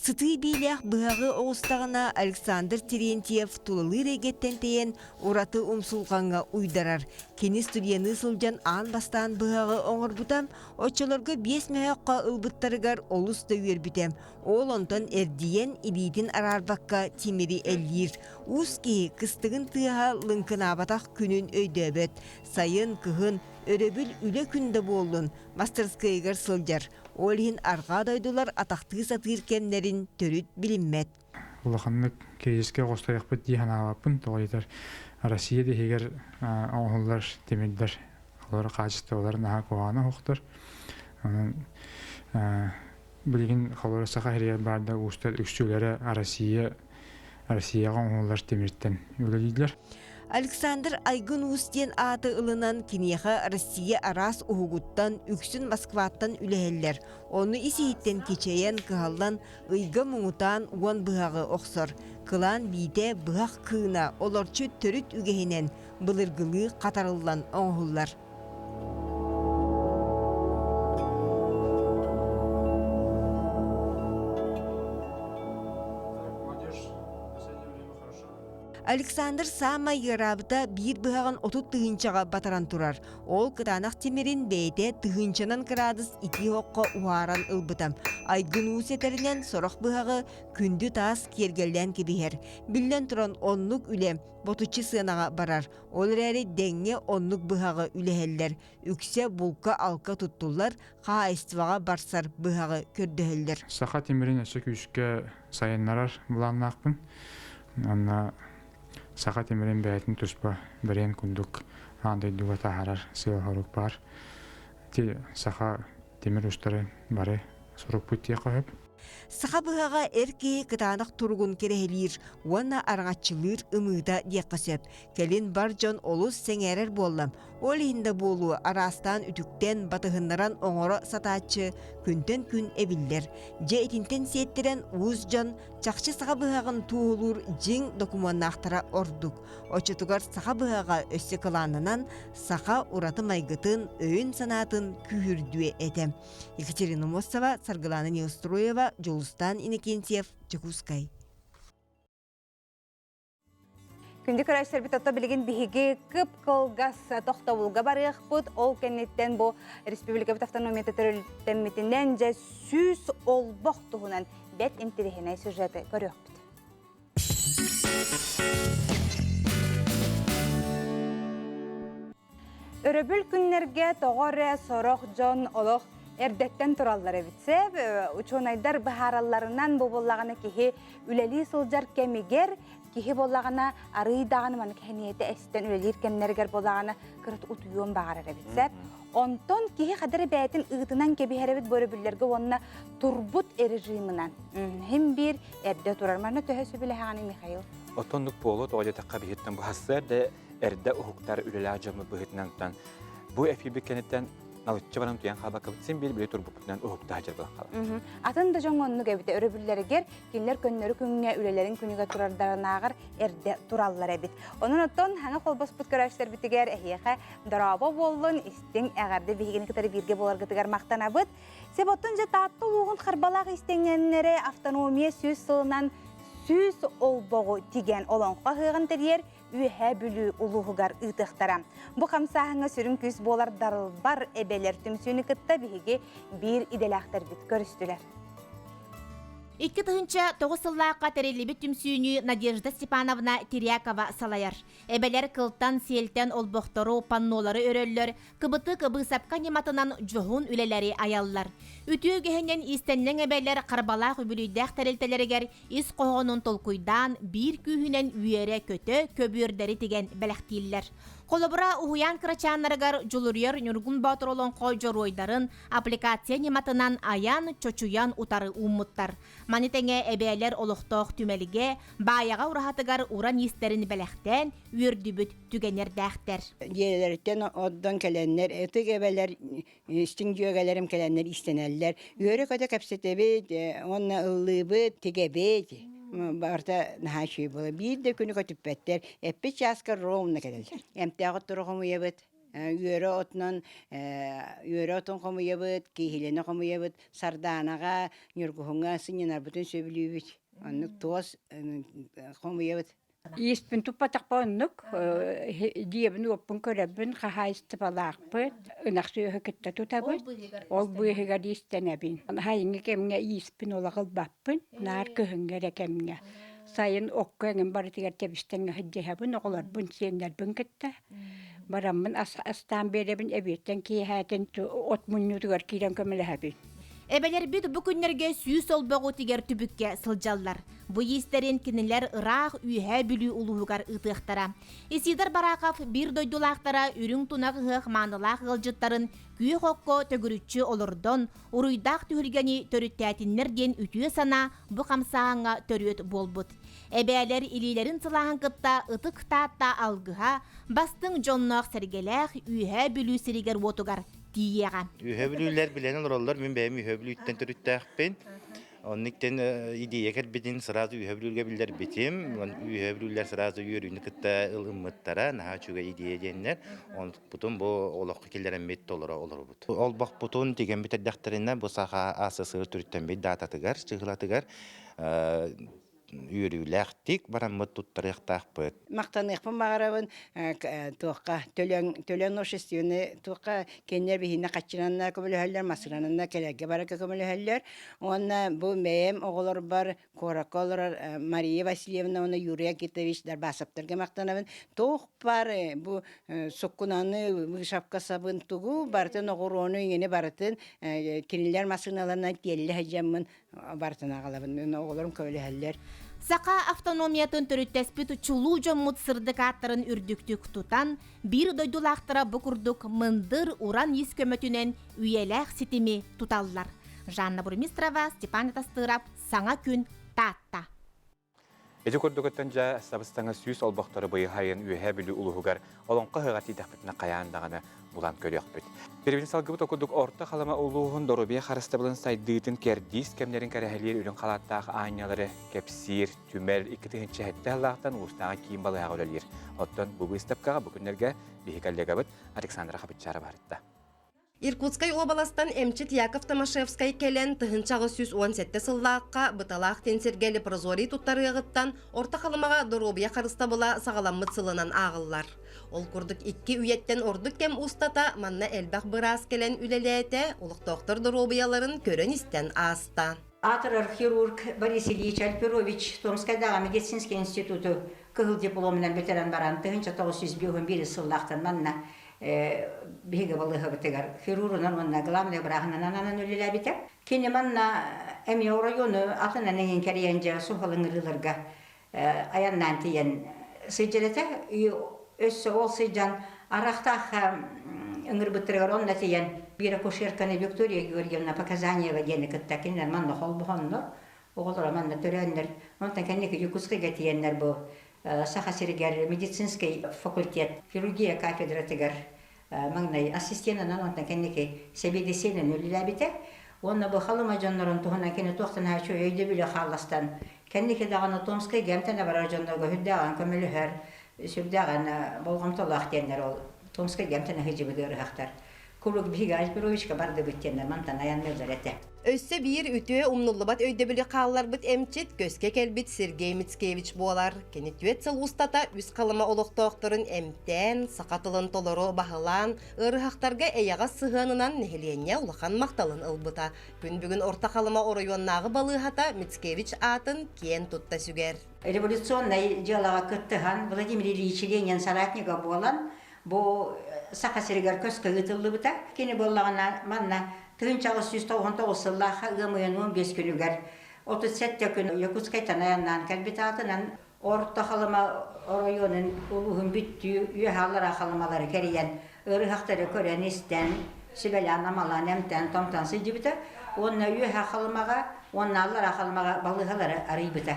Сытыы биилээх быһаҕы оҕустаҕына Александр Терентьев тулалыыр эйгэттэн тэйэн ураты умсулҕаҥҥа уйдарар. Кини студенныы сылдьан аан бастаан быһаҕы оҥорбута, оччолорго биэс мөһөөххө ылбыттарыгар олус да үөрбүтэ. Ол онтон эрдийэн илиитин араарбакка тимири эллиир. Уус киһи кыстыгын тыаһа лыҥкынаабатах күнүн өйдөөбөт. Сайын, кыһын, өрөбүл үлэ күн да буоллун, мастарыскыайыгар сылдьар. Ол иһин арҕаа дойдулар атахтыы сатыыр кэмнэрин төрүт билиммэт. Улаханнык кризискэ оҕустарыахпыт дии санаабаппын. Тоҕо диэтэр Россия да иһигэр оҥоһуллар тимирдэр олор хаачыстыбалара наһаа куһаҕана оһохтор. Онон билигин холобура Саха сиригэр баар да уустар үксүлэрэ Россия Россияҕа оҥоһуллар тимиртэн үлэлииллэр. Александр Айгын Уус диэн ааты ылынан киниэхэ Россия араас уһугуттан, үксүн Москваттан үлэһэллэр. Ону ис-иһиттэн кичэйэн, кыһаллан, ыйга муҥутаан уон быһаҕы охсор. Кылаан биитэ быһах кыына олорчу төрүт үгэһинэн былыргылыы хатарыллан оҥоһуллар. Александр саамай ыараабыта биир быһаҕын 30 тыһыынчаҕа батаран турар. Ол кытаанах тимирин бэйэтэ тыһыынчанан кыраадыс итии оһоххо уһааран ылбыта. Айгын уус этэринэн сорох быһаҕы күндү таас киэргэллээн кэбиһэр. Биллэн туран, оннук үлэ ботуччу сыанаҕа барар. Ол эрээри дэҥҥэ оннук быһаҕы үлэһэллэр. Үксэ булка-алка туттуллар, хаһаайыстыбаҕа барсар быһаҕы көрдөһөллөр. Саха тимирин өссө күүскэ сайыннарар былааннаахпын. Онно саха тимирин бэйэтин туспа бэриэн курдук аан дойдуга таһаарар сыал-сорук баар. Ити саха тимир устары бары сурукпут диэххэ сөп. Саха быһаҕа эр киһи кытаанах туругун кэрэһилиир уонна араҥаччылыыр ымыыта диэххэ сөп. Кэлин бар дьон олус сэҥээрэр буолла. Ол иһин да буолуо араастаан үтүктэн, батыһыннаран оҥоро сатааччы күнтэн күн эбиллэр. Дьэ итинтэн сиэттэрэн уус дьон чахчы саха быһаҕын туоһулуур дьиҥ докумуоннаахтара ордук. Оччотугар саха быһаҕа өссө кылааннанан саха ураты майгытын, өйүн-санаатын күүһүрдүө этэ. Екатерина Мостова, Саргылана Неустроева, Дьулустаан Иннокентьев, Дьокуускай. Күндү көрөөччүлэрбит ото билигин биһиги кып-кылгас тохтобулга барыахпыт. Ол кэнниттэн бу республикабыт автономията төрүттэммитинэн дьэ сүүс олбох туһунан бэрт интэриэһинэй сюжеты көрүөхпүт. Өрөбүл күннэргэ тоҕо эрэ сорох дьон олох эрдэттэн тураллар эбит. Сөп, учуонайдар быһааралларынан бу буоллаҕына киһи үлэлии сылдьар кэмигэр киһи буоллаҕына арыый даҕаны маннык хэниэтэ эстэн үлэлиир кэмнэригэр буоллаҕына кырат утуйуон баҕарар эбит. Сөп. Онтон киһи хадары бэйэтин ыытынан кэбиһэр эбит бу өрөбүллэргэ уонна турбут режимынан. Хим биир эрдэ турар. Манна төһө сөбүлэһэҕиний Михаил? Оттоннук буолуо тоҕо диэтэххэ биһиттэн бу хассыар да эрдэ уһуктар үлэлээх дьоммут быһыытынан бу эфирбит кэнниттэн налыччы баран туйан хаалбаккабыт син биир били турбуппутунан уһукта сылдьар буолан хаалар. Атын да дьоҥҥо оннук эбитэ өрөбүллэригэр кинилэр көннөрү күҥҥэ үлэлэрин күнүгэ турардарынааҕар эрдэ тураллар эбит. Онон оттон хаҥа холбоспут көрөөччүлэрбитигэр эһиэхэ дорообо буоллун, истиҥ эҕэрдэ биһигини кытары бииргэ буоларгытыгар махтанабыт. Себоттун дьэ Таатта улууһун Харбалаах истиҥнэннэрэ автономия 100 сылынан 100 олбоҕу тигэн олоҥхо ыһыаҕын тэрийэр Үөһээ Бүлүү улууһугар ыытыахтара. Бу хамсааһыҥҥа сүрүн күүс буолар Дарылбар эбэлэр түмсүүнү кытта биһиги биир идэлээхтэрбит көрүстүлэр. 2009 сыллаахха тэриллибит түмсүүнү Надежда Степановна Кирякова салайар. Эбэлэр кылтан, сиэлтэн олбохтору, паннолары өрөллөр, кыбытык быысапка ньыматынан дьоһун үлэлэри айаллар. Үтүө үгэһинэн иистэнньэҥ эбэлэр Харбалаах үбүлүйдээх тэрилтэлэригэр ис хоһоонун толкуйдаан, биир күүһүнэн үөрэ-көтө көбүөрдэри тигэн бэлэхтииллэр. Холобура, уһуйаан кырачааннарыгар Дьулуруйар Ньургун Боотур олоҥхо дьоруойдарын аппликация ньыматынан айан, чочуйан утары ууммуттар. Маны тэҥэ эбээлэр олохтоох түмэлгэ, Баайаҕа ураһатыгар уран иистэрин бэлэхтээн үөрдүбүт түгэннэрдээхтэр. Дьиэлэриттэн ордон кэлэннэр, ытык эбэлэр, истиҥ дьүөгэлэрим кэлэннэр иистэнэллэр. Үөрэ-көтө кэпсэтэбит, уонна ыллыыбыт, тигэбит. Барыта наһаа үчүгэй буолар. Биир да күнү көтүппэттэр. Эппит чааска ровно кэлэллэр. Эмтээх оттору хомуйабыт. Үөрэ отунан үөрэ отун хомуйабыт, кииһилэни хомуйабыт, сардаанаҕа, ньургуһуҥҥа сынньанарбытын сөбүлүүбүт. Оннук туос хомуйабыт. Ииспин туппатахпа оннук, дьиэбин-уоппун көрөбүн, хаһаайыстыбалаахпыт, ынах сүөһү кытта тутабыт, ол быыһыгар иистэнэбин. Сайыҥҥы кэмҥэ ииспин олох ылбаппын, наар кыһыҥҥы эрэ кэмҥэ. Сайын окко эҥин барытыгар тэбистэҥҥэ сылдьыһабын, оҕолорбун, сиэннэрбин кытта. Бараммын ас астаан биэрэбин, эбиэттэн киэһээтин от мунньуутугар киирэн көмөлөһөбүн. Эбэлэрбит бу күннэргэ 100 олбоҕу тигэр түбүккэ сылдьаллар. Бу иистэрин кинилэр ыраах Үөһээ Бүлүү улууһугар ыытыахтара. Исидор Барахов биир дойдулаахтара үрүҥ тунах ыһыах маанылаах ыалдьыттарын күөх окко төгүрүччү олордон, уруйдаах түһүлгэни төрүттээтиннэр диэн үтүө санаа бу хамсааһыҥҥа төрүөт буолбут. Эбээлэр илиилэрин сылааһын кытта Ытык Таатта алгыһа бастыҥ дьонноох-сэргэлээх Үөһээ Бүлүү сиригэр-уотугар тиийиэҕэ. Үөһэ Бүлүүлэр билэн олороллор. Мин бэйэм Үөһэ Бүлүүттэн төрүттээхпин. Оннуктан идея кэлбитин сразу Үөһэ Бүлүүгэ биллэрбитим. Үөһэ Бүлүүлэр сразу үөрүүнү кытта ылыммыттара. Наһаа үчүгэй идея диэннэр. Онтукпутун бу олоххо киллэрэммит толоро олоробут. Олбохпутун тигэн бүтэрдэхтэринэ бу саха АССР төрүттэммит даататыгар, чыһылатыгар үөрүүлээхтик бараммыт туттарыахтаахпыт. Махтаныахпын баҕарабын туохха төлөн төлөн общественный туохха кинилэр биһиэнэ хаччынан көмөлөһөллөр, массыынанан да кэлэргэ барарга көмөлөһөллөр. Уонна бу бэйэм оҕолорбор куоракка олорор Мария Васильевна уонна Юрий Акитович Дарбасовтарга махтанабын. Туох баар бу суккунаны, вышивка сабын тугу барытын оҕуруону иҥини барытын кинилэр массыыналарынан тиэллэ сылдьаммын барытын аҕалабын оҕолорум көмөлөһөллөр. Саха автономиятын төрүттэспит чулуу дьоммут сырдык ааттарын үрдүктүк тутан, биир дойдулаахтара бу курдук мындыр, уран ис көмөтүнэн үйэлээх ситими туталлар. Жанна Бурмистрова, Степан Атастыров, Саҥа күн, Таатта. Ити курдугуттан дьэ сабыстаҥа сүүс олбохтору быйыһайын Үөһээ Бүлүү улууһугар олоҥхо ыһыаҕар тиийдэхпитинэ хайаан даҕаны булан көрүөхпүт. Пирибин салгыбыт окудук Орто Халыма улууһун доруобуйа харыстабылын сайдыытын кэрдиис кэмнэрин кэрэһэлиир үрүҥ халааттаах аанньалары кэпсиир түмэл 2007 сыллаахтан улуустааҕы киин балыыһаҕа үлэлиир. Оттон бу быыстапкаҕа бу күннэргэ биһи коллегабыт Александра Хабытчарова барытта. Иркутскай уобаластан эмчит Яков Томашевскай кэлэн 1817 сыллаахха Быталаах тенсиргэ лепрозорий туттарыаҕыттан Орто Халымаҕа доруобуйа харыстабыла саҕаламмыт сылынан ааҕыллар. Ол курдук икки үйэттэн ордук кэм устата манна элбэх быраас кэлэн үлэлээтэ, олохтоохтор доруобуйаларын көрөн-истэн ааста. Аатырар хирург Борис Ильич Альперович Томскайдааҕы медицинский институту кыһыл дипломунан бүтэрэн баран 1951 сыллаахтан манна биһиги балыыһабытыгар хирурунан уонна главный бырааһынан ананан үлэлээбитэ. Кини манна эмиэ оройуону атынан эҥин кэрийэн дьэ суһал ыҥырыыларга айаннаан тиийэн сылдьар этэ. Өссө ол сылдьан арахтаах ыҥырбыттарыгар онно тиийэн биир акушерканы Виктория Георгиевна Показаниева диэни кытта кинилэр манна холбоһоннор, оҕолоро манна төрөөннөр, онтон кэнники Якутскайга тиийэннэр бу Саха сиригэр медицинскэй факультет хирургия кафедратыгар маҥнай ассистенынан онтон кэнники сэбиэдиссэйинэн үлэлээбитэ. Уонна бу Халыма дьоннорун туһунан кини туохтан үчүгэй өйдөбүлү хаалластан кэнники даҕаны Томскайга эмтэнэ барар дьоннорго сүрдээҕин көмөлөһөр, сүрдээҕин болҕомтолоох диэннэр ол Томскайга эмтэнэ сылдьыбыт ыарыһахтар Куруук биһиги Альперовичка бардыбыт диэннэр мантан айанныыллар этэ. Өссө биир үтүө умнуллубат өйдөбүлү хаалларбыт эмчит көскө кэлбит Сергей Мицкевич буолар. Кини түөрт сыл устата үс Халыма олохтоохторун эмтээн, саха тылын толору баһылаан, ыарыһахтарга эйэҕэс сыһыанынан нэһилиэнньэ улахан махталын ылбыта. Күн бүгүн Орто Халыма оройуоннааҕы балыыһата Мицкевич аатын киэн тутта сүгэр. Революционнай дьыалаҕа кыттыһан Владимир Ильич Ленин соратнига буолан, Бу Саха сиригэр көскө ыытыллыбыта. Кини буоллаҕына манна 1899 сыллаахха ыам ыйын 15 күнүгэр 37 күн Якутскайтан айаннаан кэлбит аатынан Орто Халыма оройуонун улууһун бүттүү үөһэ аллараа Халымалары кэрийэн ыарыһахтары көрөн-истэн, сүбэлээн-амалаан, эмтээн-томтоон сылдьыбыта уонна үөһэ Халымаҕа уонна аллараа Халымаҕа балыыһалары арыйбыта.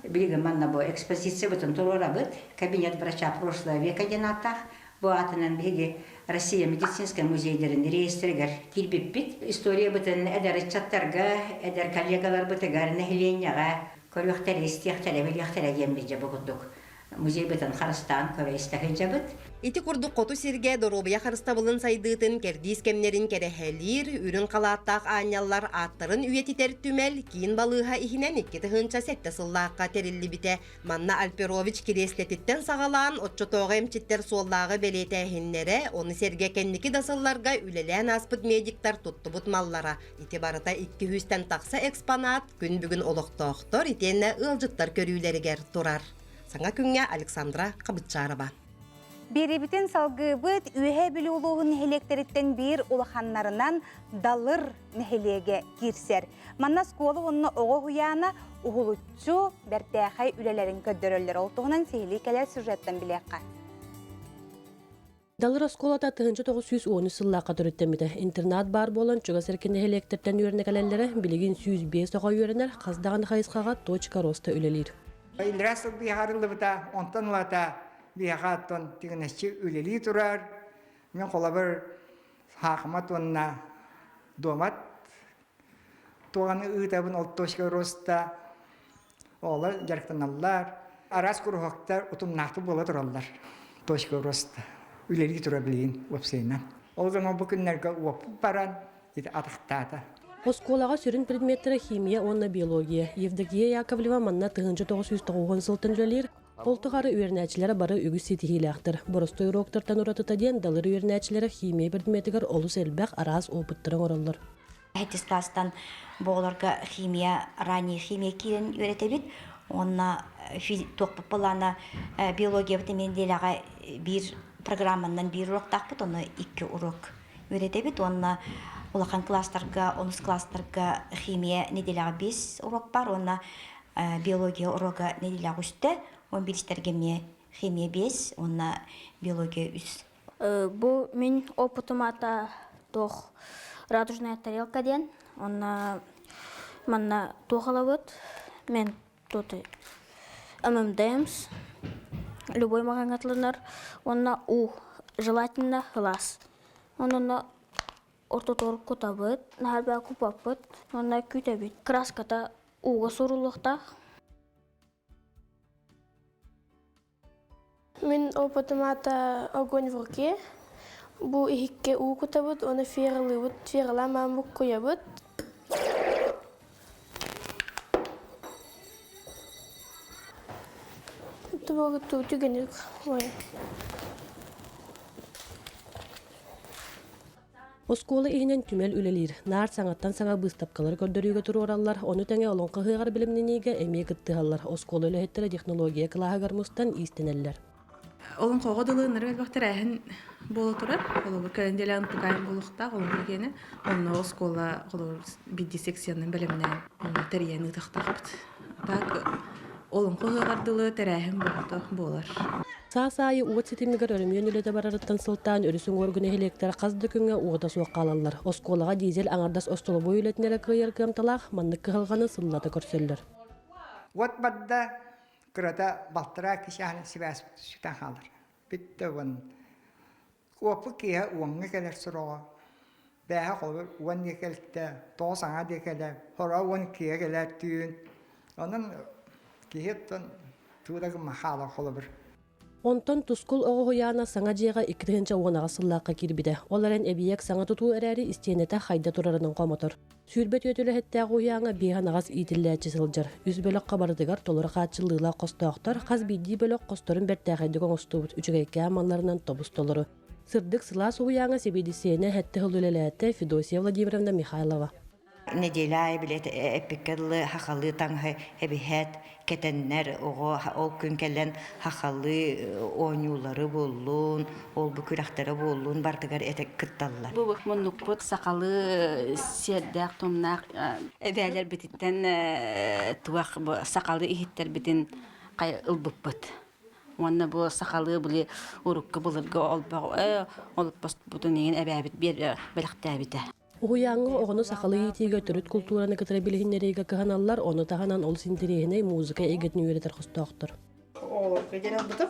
Билигин манна бу экспозициябытын туруорабыт. Кабинет врача прошлого века диэн ааттаах. Бу аатынан биһиги Россия медицинскэй музейдарын реестригэр киирбиппит. Историябытын эдэр ыччаттарга, эдэр коллегаларбытыгар, нэһилиэнньэҕэ көрүөхтэрэ, истиэхтэрэ, билиэхтэрэ диэн дьэ бу курдук музейбытын харыстаан көрө-истэ сылдьабыт. Ити курдук хоту сиргэ доруобуйа харыстабылын сайдыытын кэрдиис кэмнэрин кэрэһэлиир, үрүҥ халааттаах аанньаллар ааттарын үйэтитэр түмэл киин балыыһа иһинэн 2007 сыллаахха тэриллибитэ. Манна Альперович кириэслэтиттэн саҕалаан оччотооҕу эмчиттэр суоллааҕы бэлиэтээһиннэрэ, ону сэргэ кэнники да сылларга үлэлээн ааспыт медиктар туттубут маллара. Ити барыта 200-тэн тахса экспонат күн бүгүн олохтоохтор итиэннэ ыалдьыттар көрүүлэригэр турар. Саҥа күҥҥэ Александра Хабытчарова. Биэриибитин салгыыбыт Үөһээ Бүлүү улууһун нэһилиэктэриттэн биир улаханнарынан Далыр нэһилиэгэ киирсэр. Манна оскуола уонна оҕо уһуйаана уһулуччу бэртээхэй үлэлэрин көрдөрөллөр. Ол туһунан сиһилии кэлэр сюжеттан билиэххэ. Далыр оскуолата 1913 сыллаахха төрүттэммитэ. Интернат баар буолан, чугас эркин нэһилиэктэртэн үөрэнэ кэлэллэрэ, билигин 105 оҕо үөрэнэр, хас даҕаны хайысхаҕа «Точка роста» үлэлиир. Иллэрээ сыл биһиэхэ арыллыбыта, онтон ылата биһиэхэ оттон тигинэччи үлэлии турар. Мин холобур саахымат уонна дуомат туоҕаны ыытабын ол точка роста оҕолор дьарыктаналлар. Араас куруһуоктар утумнаахтык буола тураллар. Точка роста үлэлии турар билигин уопсайынан. Ол гынан бу күннэргэ уоппут баран ити атахтаата. Оскуолаҕа сүрүн предметтэрэ химия уонна биология. Евдокия Яковлева манна 1990 сылтан үлэлиир. Ол тухары үөрэнээччилэрэ бары үгүс ситиһиилээхтэр. Боростуой уруоктартан уратыта диэн Далыр үөрэнээччилэрэ химия предметигэр олус элбэх араас опыттары оҥороллор. Сэттис класстан бу оҕолорго химия, ранняя химия киирэн үөрэтэбит. Уонна туохпут былаана биологиябыт эмиэ нэдиэлэҕэ биир программанан биир уруоктаахпыт, ону икки уруок үөрэтэбит. Уонна улахан класстарга, онус класстарга химия нэдиэлэҕэ биэс уруок бар уонна биология уруога нэдиэлэҕэ үстэ, он биристэргэ эмиэ химия биэс уонна биология үс. Бу мин опытым ата туох радужная тарелка диэн. Онно манна туох ылабыт? Мен тут ММДМС, любой маҕаҥҥа атыланар уонна уу, желательно сылаас. Онно ортотугар кутабыт, наһаа купаппыт, уонна күүтэбит. Краската ууга суруллуохтаах. Мин опытым аата огонь в руке. Бу иһиккэ уу кутабыт уонна фералыыбыт, фералаан баран буккуйабыт. Түгэник ой. Оскуола иһинэн түмэл үлэлиир. Наар саҥаттан саҥа быыстапкалары көрдөрүүгэ туруораллар, ону тэҥэ Олоҥхо ыһыаҕар бэлэмнэниигэ эмиэ кыттыһаллар. Оскуола үлэһиттэрэ технология кылааһыгар мустан иистэнэллэр. Олоҥхоҕо дылы ынырык элбэх тэрээһин буола турар. Холобур, кэлин тукаайым буолуохтаах олоҥхо киэнэ. Онно оскуола холобур биирдии секциянан бэлэмнээн онно тэрийэн ыытыахтаахпыт. Так олоҥхо ыһыаҕар дылы тэрээһин бөҕөтө буолар. Саас аайы уот ситимигэр өрөмүөн үлэтэ барарыттан сылтаан өрүс уҥуоргу нэһилиэктэр хас да күҥҥэ уота суох хаалаллар. Оскуолаҕа дизель аҥардас остолобуой үлэтин эрэ кыайар кыамталаах маннык кыһалҕаны сыллата көрсөллөр. Уот барда, кырата балтараа киһи сибээс сүтэн хаалар. Бүттэ уон. Уоппут киэһэ уоҥҥа кэлэр сороҕо. Бээһэ холобур уон диэки кэлтэ, тоҕо саҥа диэки кэлэр, хороҕо уон иккигэ кэлэр түүн. Онон киһи оттон тугу да гымма хаалар холобур. Онтон Тускул оҕо уһуйаана саҥа дьиэҕэ 2018 сыллаахха киирбитэ. Ол эрэн эбийиэк саҥа тутуу эрээри истиэнэтэ хайда турарынан хомотор. 24 үлэһиттээх уһуйааҥҥа биэһэн аҕас иитиллээччи сылдьар. Үс бөлөххө барытыгар толору хааччыллыылаах хостоохтор, хас биирдии бөлөх хосторун бэртээхэйдик оҥостубут үчүгэйкээн малларынан тобус-толору. Сырдык сылаас уһуйааҥҥа сэбиэдиссэйинэн сэттэ сыл үлэлээтэ Федосия Владимировна Михайлова. Неделя аайы билет эппиккэ дылы хахалыы таҥаһы эбиһээт кэтэннэр оҕо ол күн кэлэн хахалыы оонньуулары буоллун, ол бу күрэхтэрэ буоллун барытыгар этэ кытталлар. Бу муннукпут сахалыы сиэрдээх тумнаах эбээлэрбититтэн туох сахалыы иһиттэрбитин ылбыппыт. Уонна бу сахалыы били урукку былыргы олбох олоппоспутун иҥин эбээбит бэлэхтээбитэ. Уһуйааҥҥа оҕону сахалыы иитиигэ төрүт култуураны кытары билиһиннэриигэ кыһаналлар, ону таһынан олус интэриэһинэй музыка эйгэтин үөрэтэр хостоохтор. Оҕолорго диэн ылбытым.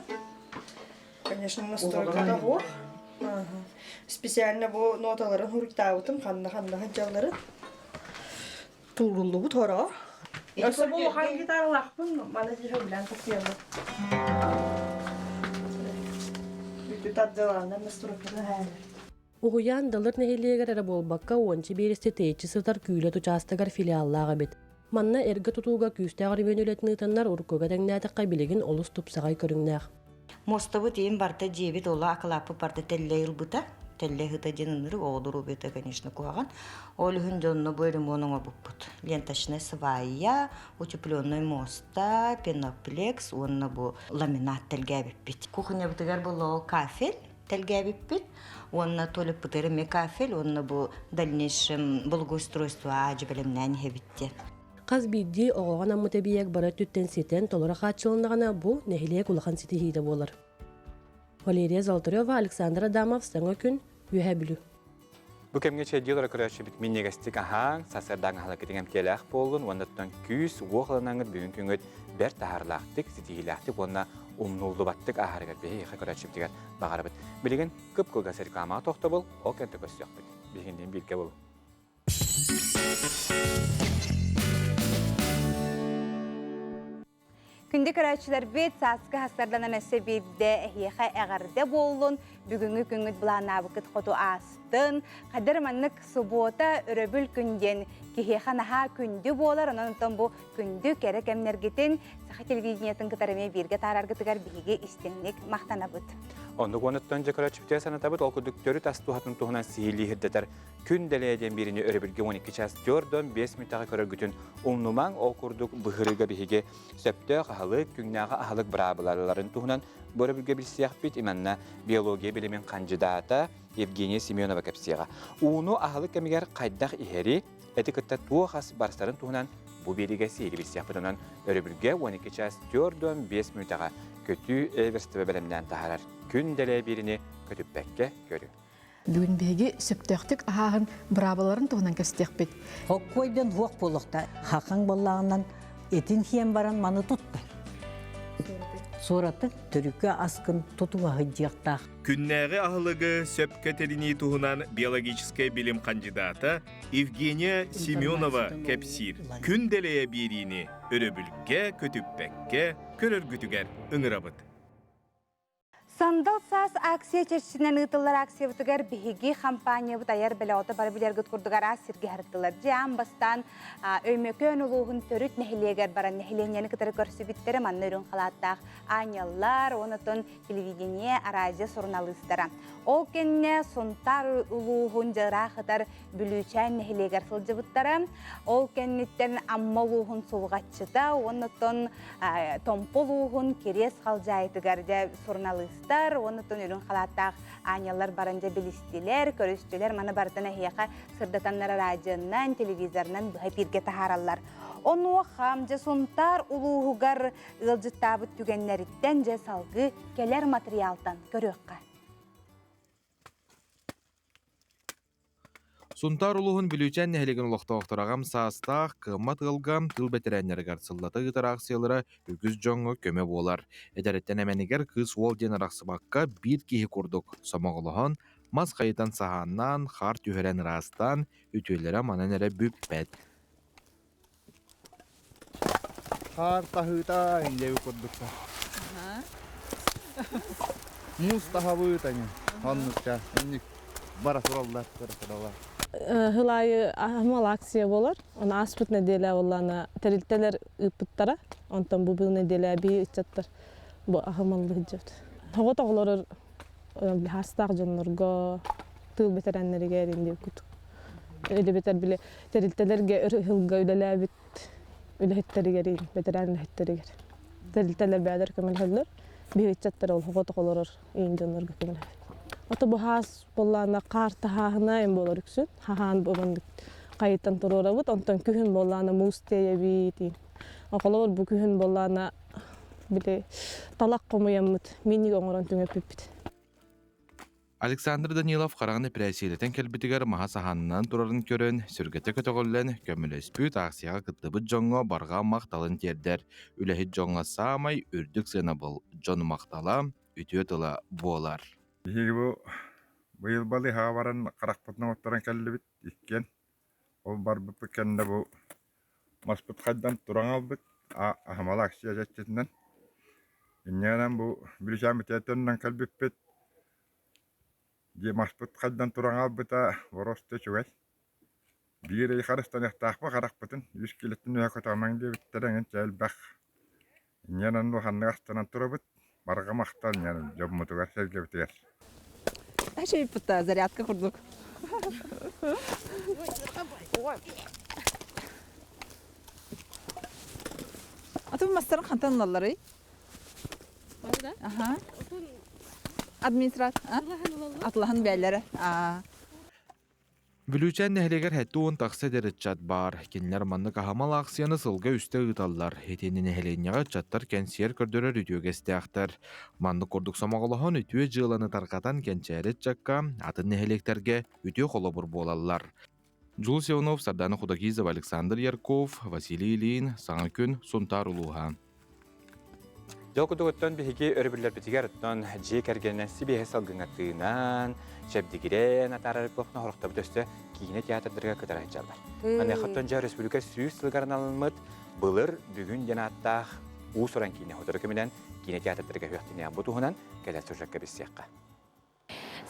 Конечно, настройката суох. Специально бу ноталарын хуруктаабытым, ханна-ханна сылдьалларын. Тууруллубут хоро. Өссө бу улахан гитаралаахпын, маны дьиһэ билэн тахсыйабын. Бүтү тардылааннар настройката хээлэр. Уһуйаан Далыр нэһилиэгэр эрэ буолбакка, уонча биэрэстэ тэйиччи сытар Күүлэт учаастагар филиаллаах эбит. Манна эргэ тутууга күүстээх өрөмүөн үлэтин ыытаннар, уруккуга тэҥнээтэххэ билигин олус тупсаҕай көрүҥнээх. Муостабыт иин барыта дьиэбит оло акылааппыт барыта тэллэй ылбыта. Тэллэй ыһыта диэн ынырык оҕолор убета, конечно, куһаҕан. Ол иһин дьонно бу ремонт оҥорбуппут. Ленточная свая, утепленный моста, пеноплекс уонна бу ламинат тэлгээбиппит. Кухнябытыгар было кафель, тэлгээбиппит уонна туалеппытыгар эмиэ кафель уонна бу дальнейшем благоустройство аадьы бэлэмнээн иһэбит диэн. Хас биирдии оҕоҕо анаммыт эбийиэк бары өттүттэн ситэн толору хааччылыннаҕына бу нэһилиэк улахан ситиһиитэ буолар. Валерия Золотарева, Александр Адамов, Саҥа күн, Үөһээ Бүлүү. Бу кэмҥэ чэйдии олоро көрөөччүбүт минньигэстик аһааҥ, сарсыардааҥ аһылыккытын эмтиэлээх буоллун уонна оттон күүс, уох ылынаҥҥыт бүгүн күҥҥүт бэрт таһаарыылаахтык, ситиһиилээхтик уонна умнуллубаттык ааһарыгар биһиэхэ көрөөччүбүтүгэр баҕарабыт. Билигин кып-кылгас рекламаҕа тохтобул, ол кэнтэ көрсүөхпүт. Биһигинниин бииргэ буолуҥ. Күндү көрөөччүлэрбит, сааскы хастарданан өссө биирдэ эһиэхэ эҕэрдэ буоллун. Бүгүҥҥү күҥҥүт былааннаабыккыт хоту аастын. Хайдар маннык субуота өрөбүл күн диэн киһиэхэ наһаа күндү буолар. Онон онтон бу күндү кэрэ кэмнэргитин саха телевидениетын кытары эмиэ бииргэ таараргытыгар биһиги истиҥник махтанабыт. Оннук уонуттан дьэ көрөөччүбүтүгэр санатабыт, ол курдук төрүт ас туһатын туһунан сиһилии сирдэтэр Күн дэлэйэ диэн биириини өрөбүлгэ 12 час 4-5 мүнүүтэҕэ көрөргүтүн умнумаҥ. Ол курдук быһырыыга биһиги сөптөөх аһылык, күннээҕи аһылык быраабылаларын туһунан бу өрөбүлгэ билсиэхпит. Именно биология билимин хандьыдаата Евгения Семенова кэпсиэҕэ. Ууну аһылык кэмигэр хайдах иһэри, эти кытта туох ас барсарын туһунан бу биэриигэ сиһилии билсиэхпит. Онон өрөбүлгэ 12 час 4-5 мүнүүтэҕэ көтүү эверстебэ бэлэмнээн таһаарар. Күн дэлэйэ биириини көтүппэккэ көрүҥ. Бүгүн биһиги сөптөөхтүк аһааһын быраабыларын туһунан кэпсэтиэхпит. Хоккойдон хуох буолуохта хахаҥ буоллаҕынан итин хиэн баран маны тутта. Суораты төрүккэ аскын тутуга сылдьыахтаах. Күннээҕи аһылыгы сөпкө тэринии туһунан биологическай билим хандьыдаата Евгения Семенова кэпсиир. Күн дэлэйэ биэриини өрөбүлгэ көтүппэккэ көрөргүтүгэр ыҥырабыт. Сандал саас акция чэрчитинэн ыытыллар акциябытыгар биһиги хампаанньабыт айар бэлэҕитэ бары билэргит курдук араас сиргэ сырыттылар. Дьэ, аан бастаан Өймөкөөн улууһун төрүт нэһилиэгэр баран нэһилиэнньэни кытары көрсүбүттэрэ манна үрүҥ халааттаах аанньаллар, онтон телевидение, араадьыйа суруналыыстара. Ол кэннэ Сунтаар улууһун дьыраах ытар Бүлүүчээн нэһилиэгэр сылдьыбыттара. Ол кэнниттэн Амма улууһун сулҕаччыта уонна Томпо улууһун Кириэс Халдьаайытыгар дьэ суруналыыстар уонна үрүҥ халааттаах аанньаллар баран дьэ билистилэр, көрүстүлэр. Маны барытын эһиэхэ сырдатаннар радионан, телевизорынан быһа эпииргэ таһаараллар. Онуоха дьэ Сунтаар улууһугар ыалдьыттаабыт түгэннэриттэн дьэ салгыы кэлэр материалтан көрүөххэ. Сунтаар улууһун Бүлүүчээн нэһилиэгин олохтоохторо аҕам саастаах, кыаммат ыалга тыыл бэтэрээннэригэр сыллата ыытар аахсыйалара үгүс дьоҥҥо көмө буолар. Эдэриттэн эмэнигэр кыыс-уол диэн арахсыбакка биир киһи курдук сомоҕолоһон, мас хайытан саһааннаан, хаар түһэрэн ыраастаан, үтүөлэрэ манан эрэ бүппэт. Хаар таһыыта инньэби курдукка. Муус таһабыт ани. Оннукка инник бара тураллар, бара тураллар. Хылайы аһымал акция болар. Оны ааспыт неделя боллана тэрилтелер ыыппыттара. Онтон бу бу неделя би ыччаттар бу аһымаллы сылдьыбыт. Тоҕо тоҕолорор хастаах дьоннорго тыыл бэтэрээннэригэр инди кут. Эдебетер били тэрилтэлэргэ өр ыһылга үлэлээбит үлэһиттэригэр, бэтэрээн үлэһиттэригэр. Тэрилтэлэр бэйэлэр көмөлөһөллөр, биһиги ыччаттар ол оҕо олорор ийин дьоннорго көмөлөһөбүт. Ото бу хаас буоллаана хаар таһааһына эм буолар үксүн. Хаһаан бу маннык хайыттан туруорабыт, онтон күһүн буоллаана муус тиэйэбит. Холобур бу күһүн буоллаана били талах хомуйаммыт, минник оҥорон түҥэппиппит. Александр Данилов хараҕын эпэрээссийэлэтэн кэлбитигэр маһа саһаанынан турарын көрөн, сүргэтэ көтөҕүллэн, көмөлөспүт, аахсыйаҕа кыттыбыт дьоҥҥо барҕа махталын тиэрдэр. Үлэһит дьоҥҥо саамай үрдүк сыанабыл дьон махтала, үтүө тыла буолар. Биһиги бу быйыл балыыһаҕа баран харахпытын оҥотторон кэллибит иккиэн. Ол барбыппыт кэннэ бу маспыт хайдан туран хаалбыт аһымал акция чэрчитинэн. Инньэ гынан бу Бүлүүчээммитигэр төннөн кэлбиппит. Дьиэ маспыт хайдан туран хаалбыта боруоста үчүгэй. Биир ый харыстаныахтаахпыт харахпытын үс киилэттэн үөһэ көтөҕүмэҥ диэбиттэрэ эҥин чэ элбэх. Инньэ гынан улаханнык астынан турабыт. Барҕа махтал инньэ дьоммутугар-сэргэбитигэр. Эчэйбит зарядка курдук. Атын мастарын хантан ылалларый? Аха. Администрат. Атылаһын бээлэрэ. Бүлүүчээн нэһилиэгэр 70 тахса эдэр ыччат баар. Кинилэр маннык аһымал аахсыйаны сылга үстэ ыыталлар. Итиэннэ нэһилиэнньэҕэ ыччаттар кэнсиэр көрдөрөр үтүө үгэстээхтэр. Маннык курдук сомоҕолоһон үтүө дьыаланы тарҕатан кэнчээри ыччакка, атын нэһилиэктэргэ үтүө холобур буолаллар. Джулс Иванов, Сардана Худогизова, Александр Ярков, Василий Ильин, Саҥа күн, Сунтаар улууһа. Дьол кутугуттан биһиги өрөбүллэрбитигэр оттон дьиэ кэргэнинэн сибиэһэ салгыҥҥа тыынан, чэбдигирэн атаарар буолбутун хорохтобут өссө киинэ театрдарыгар кытара сылдьаллар. Маныаха дьэ республика 100 сылыгар аналыммыт былыр бүгүн диэн ааттаах уус-уран киинэ сотору кэминэн киинэ театрдарыгар үөхтүнээх бу туһунан кэлэр сюжекка билсиэххэ.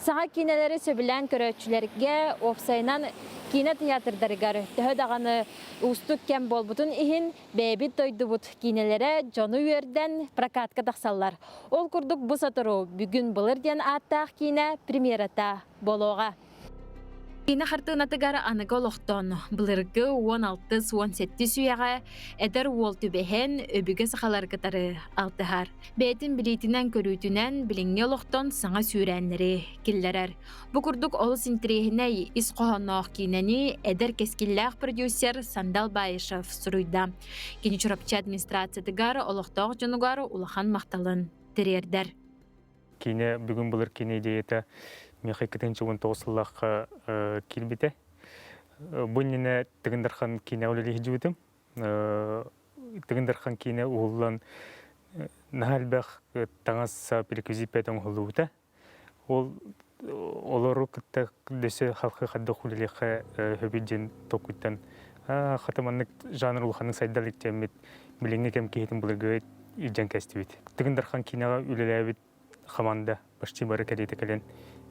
Саҥа киинэлэри сөбүлээн көрөөччүлэргэ, уопсайынан киинэ тыйаатырдарыгар төһө даҕаны уустук кэм буолбутун иһин, бэйэбит дойдубут киинэлэрэ дьону үөрдэн прокатка тахсаллар. Ол курдук бу сотору Бүгүн былыр диэн ааттаах киинэ премьерата буолуоҕа. Киинэ хартыынатыгар аныгы олохтон былыргы 16-17 үйэҕэ эдэр уол түбэһэн өбүгэ сахалары кытары алтыһар. Бэйэтин билиитинэн-көрүүтүнэн билиҥҥи олохтон саҥа сүүрээннэри киллэрэр. Бу курдук олус интэриэһинэй ис хоһоонноох киинэни эдэр кэскиллээх продюсер Сандал Баишев суруйда. Кини Чурапчы администрациятыгар олохтоох дьонугар улахан махталын тириэрдэр. Киинэ бүгүн былыр киинэ идеята Миэхэ 2019 сыллаахха киирбитэ. Бу иннинэ Тыгын Дархан киинэҕэ үлэлии сылдьыбытым. Тыгын Дархан киинэ уһуллан наһаа элбэх таҥас-сап реквизит оҥоһуллубута. Ол олору кытта дөссө халқы хаддах үлэлиэххэ хөбүй диэн толкуйтан хата маннык жанр улаханнык сайда илик диэммит билиҥҥи кэм киһитин былыргы илдьэн кэстибит. Тыгын Дархан киинэҕэ үлэлээбит хамаанда почти бары кэриэтэ кэлэн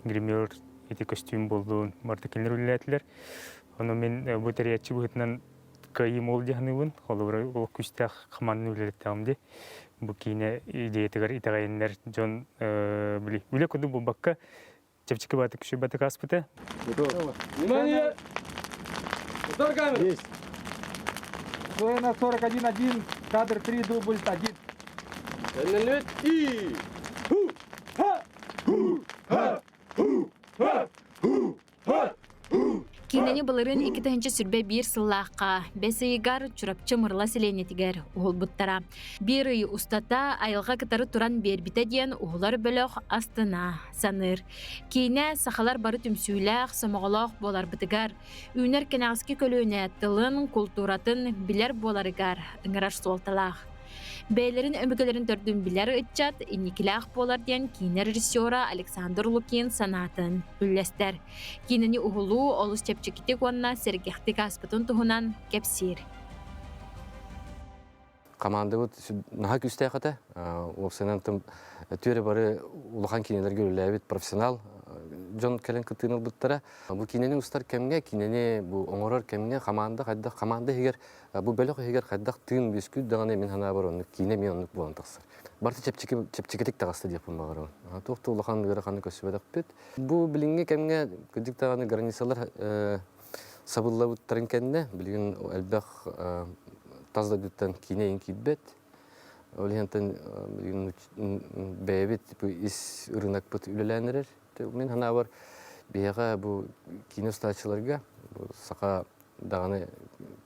гример ити көстүүм буоллун барыта кинилэр үлэлээтилэр. Ону мин бу тэрийээччи быһыытынан кыайыым ол дии саныыбын. Холобура ол күүстээх хамаанданы үлэлэттэҕим дии. Бу киинэ идеятыгар итэҕэйэннэр дьон били үлэ курдук буолбакка чэпчэки баатык күшүйбатык ааспыта. Внимание! Удар камеру! Есть. Зоя 41-1, кадр 3, дубль 1. И! Ху! Ха! Ху! Ха! Ху! Ха! Ху! Ха! Ху! Киинэни былырыын 2021 сыллаахха бэс ыйыгар Чурапчы Мырыла сэлиэнньэтигэр уһулбуттара. Биир ый устата айылҕа кытары туран биэрбитэ диэн уһулар бөлөх астына саныыр. Киинэ сахалар бары түмсүүлээх, сомоҕолоох буоларбытыгар, үүнэр кэнэҕэски көлүөнэ тылын, култууратын билэр буоларыгар ыҥырар суолталаах. Бэйэлэрин өбүгэлэрин төрдүн билэр ыччат инникилээх буолар диэн киинэ режиссера Александр Лукин санаатын үллэстэр. Киинэни уһулуу олус чэпчэкитик уонна сэргэхтик ааспытын туһунан кэпсиир. Командабыт наһаа күүстээх этэ. Уопсайынан түөрэ бары улахан киинэлэргэ үлэлээбит профессионал дьон кэлэн кыттыыны ылбыттара. Бу киинэни устар кэмҥэ, киинэни бу оҥорор кэмҥэ команда хайдах команда иһигэр бу бөлөх иһигэр хайдах тыын үөскүүр даҕаны мин санаабар оннук киинэ эмиэ оннук буолан тахсар. Барыта чэпчэки чэпчэкитик таҕыста диэхпин баҕарабын. Туох да улахан ыараханы көрсүбэтэхпит. Бу билиҥҥи кэмҥэ кырдьык даҕаны границалар сабыллабыттарын кэннэ билигин элбэх тас дойдуттан киинэ иһин киирбэт. Ол иһинтэн билигин бэйэбит бу ис ырыынакпыт үлэлээн эрэр. Мин санаабар биһиэхэ бу киинэ устааччыларга бу саха даҕаны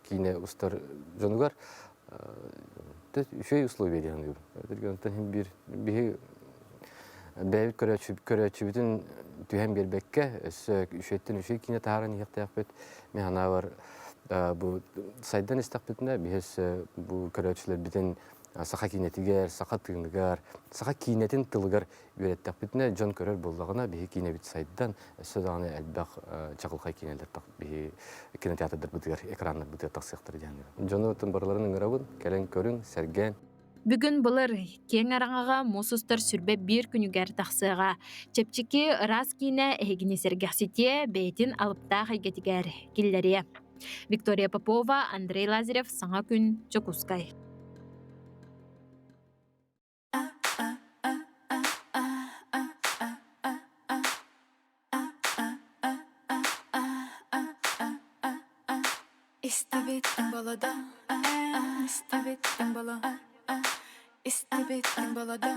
киинэ устар дьонугар үчүгэй условия диэн саныыбын. Онтон иһин биир биһи бэйэбит көрөөччүбүтүн түһэн биэрбэккэ өссө үчүгэйтэн үчүгэй киинэ таһааран иһиэхтээхпит. Мин санаабар бу сайдан истэхпитинэ биһи өссө бу көрөөччүлэрбитин саха киинэтигэр, саха тыыныгар, саха киинэтин тылыгар үөрэттэхпитинэ дьон көрөр буоллаҕына биһи киинэбит сайдан өссө даҕаны элбэх чаҕылхай киинэлэр биһи кинотеатрдарбытыгар экраннарбытыгар тахсыахтара диэн дьону барыларын ыҥырабын кэлэн көрүҥ сэргээн. Бүгүн былыр киэҥ араҥаҕа муус устар сүрбэ биир күнүгэр тахсыаҕа. Чэпчэки ыраас киинэ эһигини сэргэхситиэ, бэйэтин алыптаах эйгэтигэр киллэриэ. Виктория Попова, Андрей Лазарев, Саҥа күн, Дьокуускай. Истибиттиҥ болодо, истибиттиҥ боло, истибиттиҥ болодо,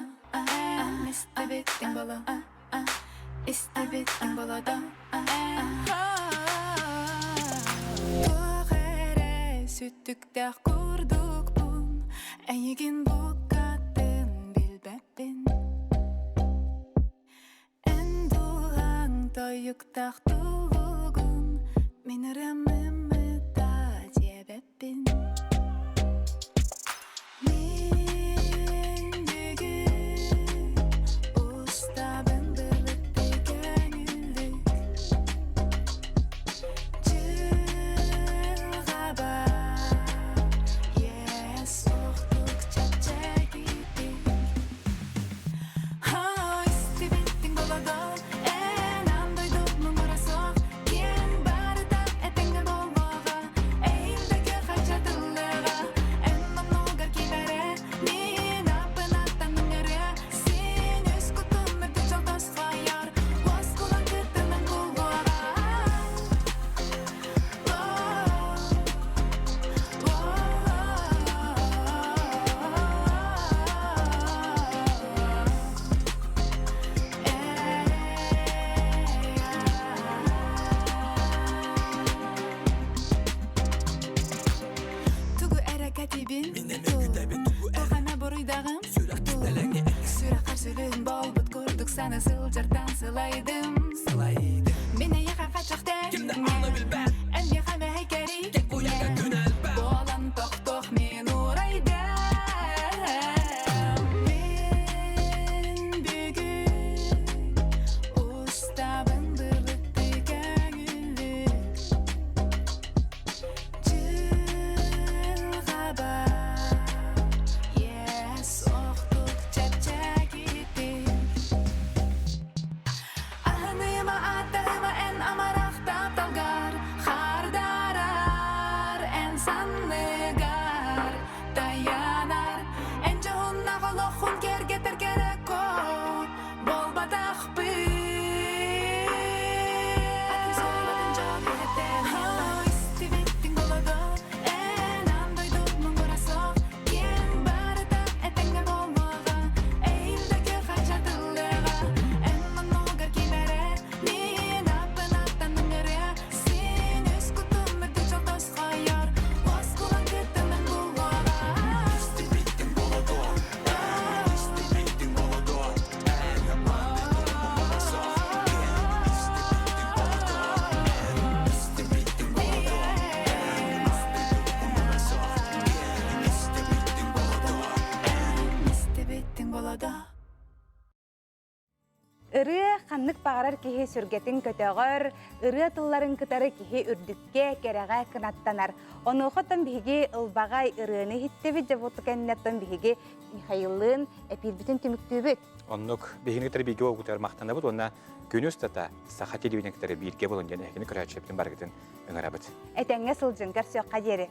истибиттиҥ боло, истибиттиҥ болодо. Туох эрэ сүтүктээх курдукпун, эйигин букатын билбэппин. Эн дууһаҥ тойуктаах тулугун мин ырыаммыта диэбэппин. Мин бүгүн устабын былыттыы көҥүллүк Дьылҕабар иэс суохтук чэпчэкитик Истибиттиҥ болодон, эн аан дойду муҥура суох, киэҥ барыта этэҥҥэ буолуоҕа, эйилдэгэ хачатыллыаҕа, эн оннугар кимэрэ, мин аппынаттан ыҥырыа, син үс кутум үрдүк дьолтосхойор, уоскулаҥ кыттынан кулуоҕа. Тугу эрэ кэтибин Туох эмэ буруйдаҕым Сүрэххэр сүлүн буолбут курдук саны сылдьартан сылайдым. Баллада. Ырыа ханнык баҕарар киһи сүргэтин көтөҕөр, ырыа тылларын кытары киһи үрдүккэ, кэрэҕэ кынаттанар. Онуоха оттон биһиги ылбаҕай ырыаны иһиттибит, дьэ бу кэннэ биһиги Михаиллыын эпиирбитин түмүктүүбүт. Оннук биһигини кытары бииргэ буолбутугар махтанабыт уонна күн устата саха телевидениетигэр бииргэ буолун диэн эһигини көрөөччүлэрбитин барыгытын ыҥырабыт. Этэҥҥэ сылдьыҥ, көрсүөххэ диэри.